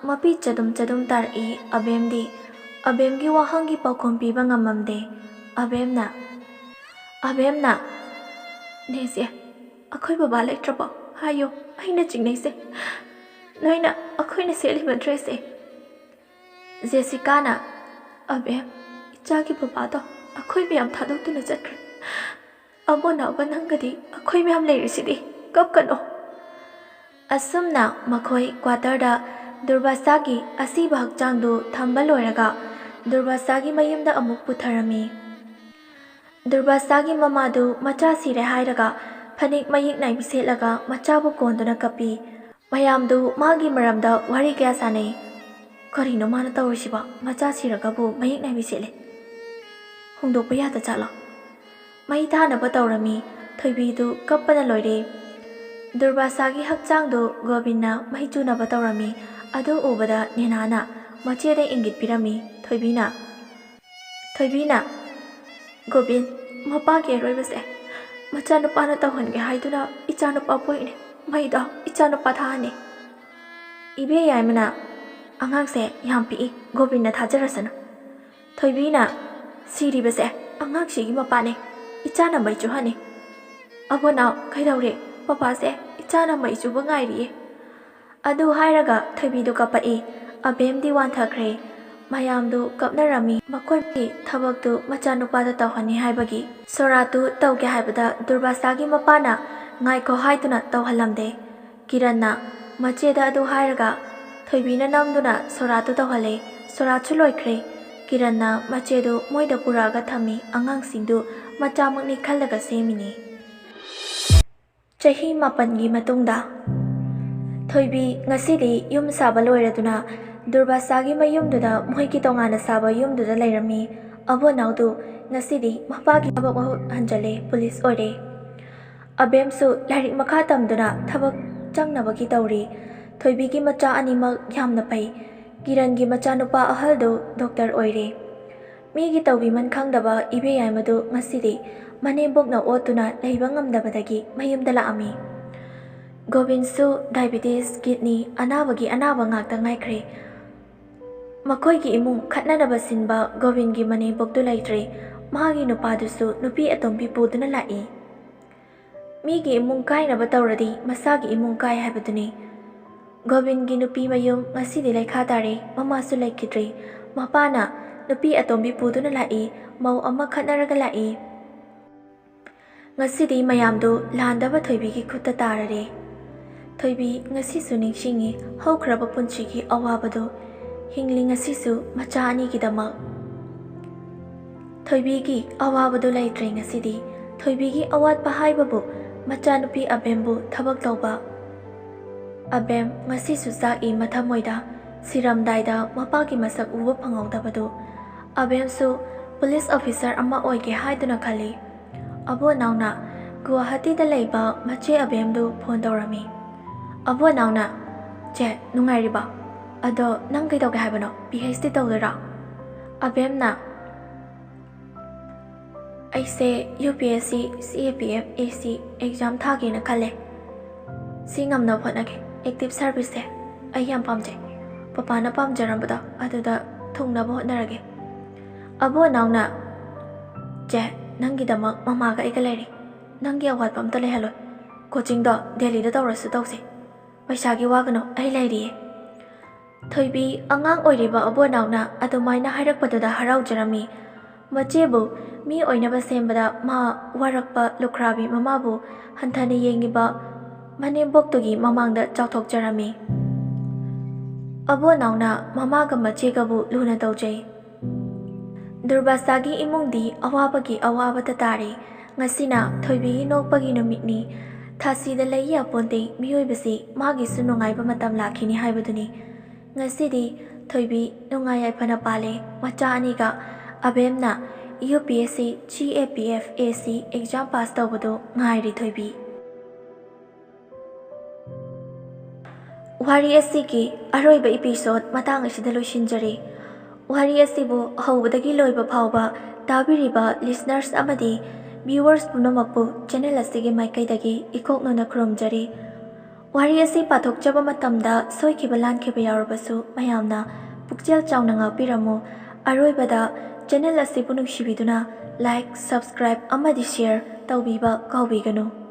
ꯃꯄꯤ ꯆꯗꯨꯝ ꯆꯗꯨꯝ ꯇꯥꯔꯛꯏ꯫ ꯑꯕꯦꯝꯗꯤ ꯑꯕꯦꯝꯒꯤ ꯋꯥꯍꯪꯒꯤ ꯄꯥꯎꯈꯨꯝ ꯄꯤꯕ ꯉꯝꯃꯝꯗꯦ꯫ ꯑꯕꯦꯝꯅ, ꯑꯕꯦꯝꯅ, "ꯅꯦꯁꯦ, ꯑꯩꯈꯣꯏ ꯕꯕꯥ ꯂꯩꯇ꯭ꯔꯕꯣ? ꯍꯥꯏꯌꯨ, ꯑꯩꯅ ꯆꯤꯡꯅꯩꯁꯦ꯫ ꯅꯣꯏꯅ ꯑꯩꯈꯣꯏꯅ ꯁꯦꯠꯂꯤꯕ dressꯁꯦ"꯫ ꯖꯦꯁꯤꯀꯥꯅ, "ꯑꯕꯦꯝ, ꯏꯆꯥꯒꯤ ꯕꯕꯥꯗꯣ ꯑꯩꯈꯣꯏ ꯃꯌꯥꯝ ꯊꯥꯗꯣꯛꯇꯨꯅ ꯆꯠꯈ꯭ꯔꯦ꯫ ꯑꯕꯣꯅꯥꯎꯒ ꯅꯪꯒꯗꯤ ꯑꯩꯈꯣꯏ ꯃꯌꯥꯝ ꯂꯩꯔꯤꯁꯤꯗꯤ, ꯀꯞꯀꯅꯣ"꯫ ꯑꯁꯨꯝꯅ ꯃꯈꯣꯏ quarterꯗ ꯗꯨꯔꯕꯥꯁꯥꯒꯤ ꯑꯁꯤꯕ ꯍꯛꯆꯥꯡꯗꯨ ꯊꯝꯕ ꯂꯣꯏꯔꯒ ꯗꯨꯔꯕꯥꯁꯥꯒꯤ ꯃꯌꯨꯝꯗ ꯑꯃꯨꯛ ꯄꯨꯊꯔꯝꯃꯤ꯫ ꯗꯨꯔꯕꯥꯁꯥꯒꯤ ꯃꯃꯥꯗꯨ ꯃꯆꯥ ꯁꯤꯔꯦ ꯍꯥꯏꯔꯒ ꯐꯅꯦꯛ ꯃꯌꯦꯛ ꯅꯥꯏꯕꯤ ꯁꯦꯠꯂꯒ ꯃꯆꯥꯕꯨ ꯀꯣꯟꯗꯨꯅ ꯀꯞꯄꯤ꯫ ꯃꯌꯥꯝꯗꯨ ꯃꯥꯒꯤ ꯃꯔꯝꯗ ꯋꯥꯔꯤ ꯀꯌꯥ ꯁꯥꯟꯅꯩ꯫ "ꯀꯔꯤꯅꯣ ꯃꯥꯅ ꯇꯧꯔꯤꯁꯤꯕꯣ? ꯃꯆꯥ ꯁꯤꯔꯒꯕꯨ ꯃꯌꯦꯛ ꯅꯥꯏꯕꯤ ꯁꯦꯠꯂꯦ꯫ ꯍꯣꯡꯗꯣꯛꯄ ꯌꯥꯗ ꯖꯥꯠꯂꯣ?" ꯃꯩ ꯊꯥꯅꯕ ꯇꯧꯔꯝꯃꯤ꯫ ꯊꯣꯏꯕꯤꯗꯨ ꯀꯞꯄꯅ ꯂꯣꯏꯔꯦ꯫ ꯗꯨꯔꯕꯥꯁꯥꯒꯤ ꯍꯛꯆꯥꯡꯗꯨ ꯒꯣꯕꯤꯟꯅ ꯃꯩ ꯆꯨꯅꯕ ꯇꯧꯔꯝꯃꯤ꯫ ꯑꯗꯨ ꯎꯕꯗ ꯅꯦꯅꯥꯅ ꯃꯆꯦꯗ ꯏꯪꯒꯤꯠ ꯄꯤꯔꯝꯃꯤ꯫ ꯊꯣꯏꯕꯤꯅ, ꯊꯣꯏꯕꯤꯅ, "ꯒꯣꯕꯤꯟ, ꯃꯄꯥꯒꯤ ꯑꯔꯣꯏꯕꯁꯦ ꯃꯆꯥꯅꯨꯄꯥꯅ ꯇꯧꯍꯟꯒꯦ ꯍꯥꯏꯗꯨꯅ ꯏꯆꯥꯅꯨꯄꯥ ꯄꯣꯛꯏꯅꯦ꯫ ꯃꯩꯗꯣ ꯏꯆꯥꯅꯨꯄꯥ ꯊꯥꯍꯟꯅꯤ꯫" ꯏꯕꯦ ꯌꯥꯏꯃꯅ, "ꯑꯉꯥꯡꯁꯦ ꯌꯥꯝ ꯄꯤꯛꯏ, ꯒꯣꯕꯤꯟꯅ ꯊꯥꯖꯔꯁꯅꯨ꯫" ꯊꯣꯏꯕꯤꯅ, "ꯁꯤꯔꯤꯕꯁꯦ ꯑꯉꯥꯡꯁꯤꯒꯤ ꯃꯄꯥꯅꯦ, ꯏꯆꯥꯅ ꯃꯩ ꯆꯨꯍꯟꯅꯤ꯫ ꯑꯕꯣꯅꯥꯎ, ꯀꯩꯗꯧꯔꯦ? ꯄꯄꯥꯁꯦ ꯏꯆꯥꯅ ꯃꯩ ꯆꯨꯕ ꯉꯥꯏꯔꯤꯌꯦ꯫" ꯑꯗꯨ ꯍꯥꯏꯔꯒ ꯊꯣꯏꯕꯤꯗꯨ ꯀꯞꯄꯛꯏ꯫ ꯑꯕꯦꯝꯗꯤ ꯋꯥꯟꯊꯈ꯭ꯔꯦ꯫ ꯃꯌꯥꯝꯗꯨ ꯀꯞꯅꯔꯝꯃꯤ꯫ ꯃꯈꯣꯏꯒꯤ ꯊꯕꯛꯇꯨ ꯃꯆꯥꯅꯨꯄꯥꯗ ꯇꯧꯍꯟꯅꯤ ꯍꯥꯏꯕꯒꯤ꯫ ꯁꯣꯔꯥꯠꯇꯨ ꯇꯧꯒꯦ ꯍꯥꯏꯕꯗ ꯗꯨꯔꯕꯥꯁꯥꯒꯤ ꯃꯄꯥꯅ ꯉꯥꯏꯈꯣ ꯍꯥꯏꯗꯨꯅ ꯇꯧꯍꯜꯂꯝꯗꯦ꯫ ꯀꯤꯔꯟꯅ ꯃꯆꯦꯗ ꯑꯗꯨ ꯍꯥꯏꯔꯒ ꯊꯣꯏꯕꯤꯅ ꯅꯝꯗꯨꯅ ꯁꯣꯔꯥꯠꯇꯨ ꯇꯧꯍꯜꯂꯦ꯫ ꯁꯣꯔꯥꯠꯁꯨ ꯂꯣꯏꯈ꯭ꯔꯦ꯫ ꯀꯤꯔꯟꯅ ꯃꯆꯦꯗꯨ ꯃꯣꯏꯗ ꯄꯨꯔꯛꯑꯒ ꯊꯝꯃꯤ꯫ ꯑꯉꯥꯡꯁꯤꯡꯗꯨ ꯃꯆꯥꯃꯛꯅꯤ ꯈꯜꯂꯒ ꯁꯦꯝꯃꯤꯅꯤ꯫ ꯆꯍꯤ ꯃꯥꯄꯟꯒꯤ ꯃꯇꯨꯡꯗ꯫ ꯊꯣꯏꯕꯤ ꯉꯁꯤꯗꯤ ꯌꯨꯝ ꯁꯥꯕ ꯂꯣꯏꯔꯗꯨꯅ ꯗꯨꯔꯕꯥꯁꯥꯒꯤ ꯃꯌꯨꯝꯗꯨꯗ, ꯃꯣꯏꯒꯤ ꯇꯣꯉꯥꯟꯅ ꯁꯥꯕ ꯌꯨꯝꯗꯨꯗ ꯂꯩꯔꯝꯃꯤ꯫ ꯑꯕꯣꯅꯥꯎꯗꯨ ꯉꯁꯤꯗꯤ ꯃꯄꯥꯒꯤ ꯊꯕꯛ ꯃꯍꯨꯠ ꯍꯟꯖꯜꯂꯦ, ꯄꯨꯂꯤꯁ ꯑꯣꯏꯔꯦ꯫ ꯑꯕꯦꯝꯁꯨ ꯂꯥꯏꯔꯤꯛ ꯃꯈꯥ ꯇꯝꯗꯨꯅ ꯊꯕꯛ ꯆꯪꯅꯕꯒꯤ ꯇꯧꯔꯤ꯫ ꯊꯣꯏꯕꯤꯒꯤ ꯃꯆꯥ ꯑꯅꯤꯃꯛ ꯌꯥꯝꯅ ꯐꯩ꯫ ꯀꯤꯔꯟꯒꯤ ꯃꯆꯥꯅꯨꯄꯥ ꯑꯍꯜꯗꯨ ꯗꯣꯛꯇꯔ ꯑꯣꯏꯔꯦ꯫ ꯃꯤꯒꯤ ꯇꯧꯕꯤꯃꯟ ꯈꯪꯗꯕ ꯏꯕꯦꯌꯥꯏꯃꯗꯨ ꯉꯁꯤꯗꯤ ꯃꯅꯦꯝꯕꯣꯛꯅ ꯑꯣꯠꯇꯨꯅ ꯂꯩꯕ ꯉꯝꯗꯕꯗꯒꯤ ꯃꯌꯨꯝꯗ ꯂꯥꯛꯑꯝꯃꯤ꯫ ꯒꯣꯕꯤꯟꯁꯨ ꯗꯥꯏꯕꯤꯇꯤꯁ, ꯀꯤꯗꯅꯤ ꯑꯅꯥꯕꯒꯤ ꯑꯅꯥꯕ ꯉꯥꯛꯇ ꯉꯥꯏꯈ꯭ꯔꯦ꯫ ꯃꯈꯣꯏꯒꯤ ꯏꯃꯨꯡ ꯈꯠꯅꯅꯕ ꯁꯤꯟꯕ ꯒꯣꯕꯤꯟꯒꯤ ꯃꯅꯦꯝꯕꯣꯛꯇꯨ ꯂꯩꯇ꯭ꯔꯦ꯫ ꯃꯥꯒꯤ ꯅꯨꯄꯥꯗꯨꯁꯨ ꯅꯨꯄꯤ ꯑꯇꯣꯝꯕꯤ ꯄꯨꯗꯨꯅ ꯂꯥꯛꯏ꯫ ꯃꯤꯒꯤ ꯏꯃꯨꯡ ꯀꯥꯏꯅꯕ ꯇꯧꯔꯗꯤ ꯃꯁꯥꯒꯤ ꯏꯃꯨꯡ ꯀꯥꯏ ꯍꯥꯏꯕꯗꯨꯅꯤ꯫ ꯒꯣꯕꯤꯟꯒꯤ ꯅꯨꯄꯤ ꯃꯌꯨꯝ ꯉꯁꯤꯗꯤ ꯂꯩꯈꯥ ꯇꯥꯔꯦ, ꯃꯃꯥꯁꯨ ꯂꯩꯈꯤꯗ꯭ꯔꯦ꯫ ꯃꯄꯥꯅ ꯅꯨꯄꯤ ꯑꯇꯣꯝꯕꯤ ꯄꯨꯗꯨꯅ ꯂꯥꯛꯏ, ꯃꯧ ꯑꯃ ꯈꯠꯅꯔꯒ ꯂꯥꯛꯏ꯫ ꯉꯁꯤꯗꯤ ꯃꯌꯥꯝꯗꯨ ꯂꯥꯟꯗꯕ ꯊꯣꯏꯕꯤꯒꯤ ꯈꯨꯠꯇ ꯇꯥꯔꯔꯦ꯫ ꯊꯣꯏꯕꯤ ꯉꯁꯤꯁꯨ ꯅꯤꯡꯁꯤꯡꯉꯤ ꯍꯧꯈ꯭ꯔꯕ ꯄꯨꯟꯁꯤꯒꯤ ꯑꯋꯥꯕꯗꯨ꯫ ꯍꯤꯡꯂꯤ ꯉꯁꯤꯁꯨ ꯃꯆꯥ ꯑꯅꯤꯒꯤꯗꯃꯛ꯫ ꯊꯣꯏꯕꯤꯒꯤ ꯑꯋꯥꯕꯗꯨ ꯂꯩꯇ꯭ꯔꯦ ꯉꯁꯤꯗꯤ꯫ ꯊꯣꯏꯕꯤꯒꯤ ꯑꯋꯥꯠꯄ ꯍꯥꯏꯕꯕꯨ ꯃꯆꯥꯅꯨꯄꯤ ꯑꯕꯦꯝꯕꯨ ꯊꯕꯛ ꯇꯧꯕ꯫ ꯑꯕꯦꯝ ꯉꯁꯤꯁꯨ ꯆꯥꯛꯏ ꯃꯊꯃꯣꯏꯗ, ꯁꯤꯔꯝꯗꯥꯏꯗ ꯃꯄꯥꯒꯤ ꯃꯁꯛ ꯎꯕ ꯐꯪꯍꯧꯗꯕꯗꯨ꯫ ꯑꯕꯦꯝꯁꯨ ꯄꯨꯂꯤꯁ ꯑꯣꯐꯤꯁꯔ ꯑꯃ ꯑꯣꯏꯒꯦ ꯍꯥꯏꯗꯨꯅ ꯈꯜꯂꯤ꯫ ꯑꯕꯣ ꯅꯥꯎꯅ ꯒꯨꯋꯥꯍꯥꯇꯤꯗ ꯂꯩꯕ ꯃꯆꯦ ꯑꯕꯦꯝꯗꯨ ꯐꯣꯟ ꯇꯧꯔꯝꯃꯤ꯫ ꯑꯕꯣ ꯅꯥꯎꯅ, "ꯆꯦ, ꯅꯨꯡꯉꯥꯏꯔꯤꯕꯣ? ꯑꯗꯣ ꯅꯪ ꯀꯩꯗꯧꯒꯦ ꯍꯥꯏꯕꯅꯣ? P H D ꯇꯧꯗꯣꯏꯔꯣ?" ꯑꯕꯦꯝꯅ, "ꯑꯩꯁꯦ ꯌꯨ ꯄꯤ ꯑꯦꯁ ꯁꯤ, ꯁꯤ ꯑꯦ ꯄꯤ ꯑꯦꯐ, ꯑꯦ ꯁꯤ ꯑꯦꯛꯖꯥꯝ ꯊꯥꯒꯦꯅ ꯈꯜꯂꯦ꯫ ꯁꯤ ꯉꯝꯅꯕ ꯍꯣꯠꯅꯒꯦ꯫ ꯑꯦꯛꯇꯤꯚ ꯁꯥꯔꯚꯤꯁꯁꯦ ꯑꯩ ꯌꯥꯝ ꯄꯥꯝꯖꯩ꯫ ꯄꯄꯥꯅ ꯄꯥꯝꯖꯔꯝꯕꯗꯣ ꯑꯗꯨꯗ ꯊꯨꯡꯅꯕ ꯍꯣꯠꯅꯔꯒꯦ꯫" ꯑꯕꯣ ꯅꯥꯎꯅ, "ꯆꯦ, ꯅꯪꯒꯤꯗꯃꯛ ꯃꯃꯥꯒ ꯑꯩꯒ ꯂꯩꯔꯤ꯫ ꯅꯪꯒꯤ ꯑꯋꯥꯠꯄ ꯑꯝꯇ ꯂꯩꯍꯜꯂꯣꯏ꯫ ꯀꯣꯆꯤꯡꯗꯣ ꯗꯦꯜꯂꯤꯗ ꯇꯧꯔꯁꯨ ꯇꯧꯁꯦ꯫ ꯄꯩꯁꯥꯒꯤ ꯋꯥꯒꯅꯨ, ꯑꯩ ꯂꯩꯔꯤꯌꯦ꯫" ꯊꯣꯏꯕꯤ ꯑꯉꯥꯡ ꯑꯣꯏꯔꯤꯕ ꯑꯕꯣ ꯅꯥꯎꯅ ꯑꯗꯨꯃꯥꯏꯅ ꯍꯥꯏꯔꯛꯄꯗꯨꯗ ꯍꯔꯥꯎꯖꯔꯝꯃꯤ꯫ ꯃꯆꯦꯕꯨ ꯃꯤ ꯑꯣꯏꯅꯕ ꯁꯦꯝꯕꯗ ꯃꯥ ꯋꯥꯔꯛꯄ ꯂꯨꯈ꯭ꯔꯥꯕꯤ ꯃꯃꯥꯕꯨ ꯍꯟꯊꯅ ꯌꯦꯡꯉꯤꯕ ꯃꯅꯦꯝꯕꯣꯛꯇꯨꯒꯤ ꯃꯃꯥꯡꯗ ꯆꯥꯎꯊꯣꯛꯆꯔꯝꯃꯤ꯫ ꯑꯕꯣ ꯅꯥꯎꯅ ꯃꯃꯥꯒ ꯃꯆꯦꯒꯕꯨ ꯂꯨꯅ ꯇꯧꯖꯩ꯫ ꯗꯨꯔꯕꯥꯁꯥꯒꯤ ꯏꯃꯨꯡꯗꯤ ꯑꯋꯥꯕꯒꯤ ꯑꯋꯥꯕꯇ ꯇꯥꯔꯦ꯫ ꯉꯁꯤꯅ ꯊꯣꯏꯕꯤꯒꯤ ꯅꯣꯛꯄꯒꯤ ꯅꯨꯃꯤꯠꯅꯤ꯫ ꯊꯥꯁꯤꯗ ꯂꯩ ꯌꯥꯄꯣꯟꯇꯦ, ꯃꯤꯑꯣꯏꯕꯁꯤ ꯃꯥꯒꯤꯁꯨ ꯅꯨꯡꯉꯥꯏꯕ ꯃꯇꯝ ꯂꯥꯛꯈꯤꯅꯤ ꯍꯥꯏꯕꯗꯨꯅꯤ꯫ ꯉꯁꯤꯗꯤ ꯊꯣꯏꯕꯤ ꯅꯨꯡꯉꯥꯏ ꯌꯥꯏꯐꯅ ꯄꯥꯜꯂꯦ꯫ ꯃꯆꯥ ꯑꯅꯤꯒ ꯑꯕꯦꯝꯅ ꯌꯨ ꯄꯤ ꯑꯦꯁ ꯁꯤ, ꯁꯤ ꯑꯦ ꯄꯤ ꯑꯦꯐ, ꯑꯦ ꯁꯤ ꯑꯦꯛꯖꯥꯝ ꯄꯥꯁ ꯇꯧꯕꯗꯨ ꯉꯥꯏꯔꯤ ꯊꯣꯏꯕꯤ꯫ ꯋꯥꯔꯤ ꯑꯁꯤꯒꯤ ꯑꯔꯣꯏꯕ ꯏꯄꯤꯁꯣꯗ ꯃꯇꯥꯡ ꯑꯁꯤꯗ ꯂꯣꯏꯁꯤꯟꯖꯔꯦ꯫ ꯋꯥꯔꯤ ꯑꯁꯤꯕꯨ ꯍꯧꯕꯗꯒꯤ ꯂꯣꯏꯕ ꯐꯥꯎꯕ ꯇꯥꯕꯤꯔꯤꯕ ꯂꯤꯁꯅꯔꯁ ꯑꯃꯗꯤ ꯚ꯭ꯌꯨꯋꯔꯁ ꯄꯨꯝꯅꯃꯛꯄꯨ ꯆꯦꯅꯦꯜ ꯑꯁꯤꯒꯤ ꯃꯥꯏꯀꯩꯗꯒꯤ ꯏꯀꯣꯛꯅꯅ ꯈꯨꯔꯨꯝꯖꯔꯤ꯫ ꯋꯥꯔꯤ ꯑꯁꯤ ꯄꯥꯊꯣꯛꯆꯕ ꯃꯇꯝꯗ ꯁꯣꯏꯈꯤꯕ ꯂꯥꯟꯈꯤꯕ ꯌꯥꯎꯔꯕꯁꯨ ꯃꯌꯥꯝꯅ ꯄꯨꯛꯆꯦꯜ ꯆꯥꯎꯅ ꯉꯥꯛꯄꯤꯔꯝꯃꯨ꯫ ꯑꯔꯣꯏꯕꯗ ꯆꯦꯅꯦꯜ ꯑꯁꯤꯕꯨ ꯅꯨꯡꯁꯤꯕꯤꯗꯨꯅ ꯂꯥꯏꯛ, ꯁꯕꯁꯀ꯭ꯔꯥꯏꯕ ꯑꯃꯗꯤ ꯁꯦꯌꯔ ꯇꯧꯕꯤꯕ ꯀꯥꯎꯕꯤꯒꯅꯨ꯫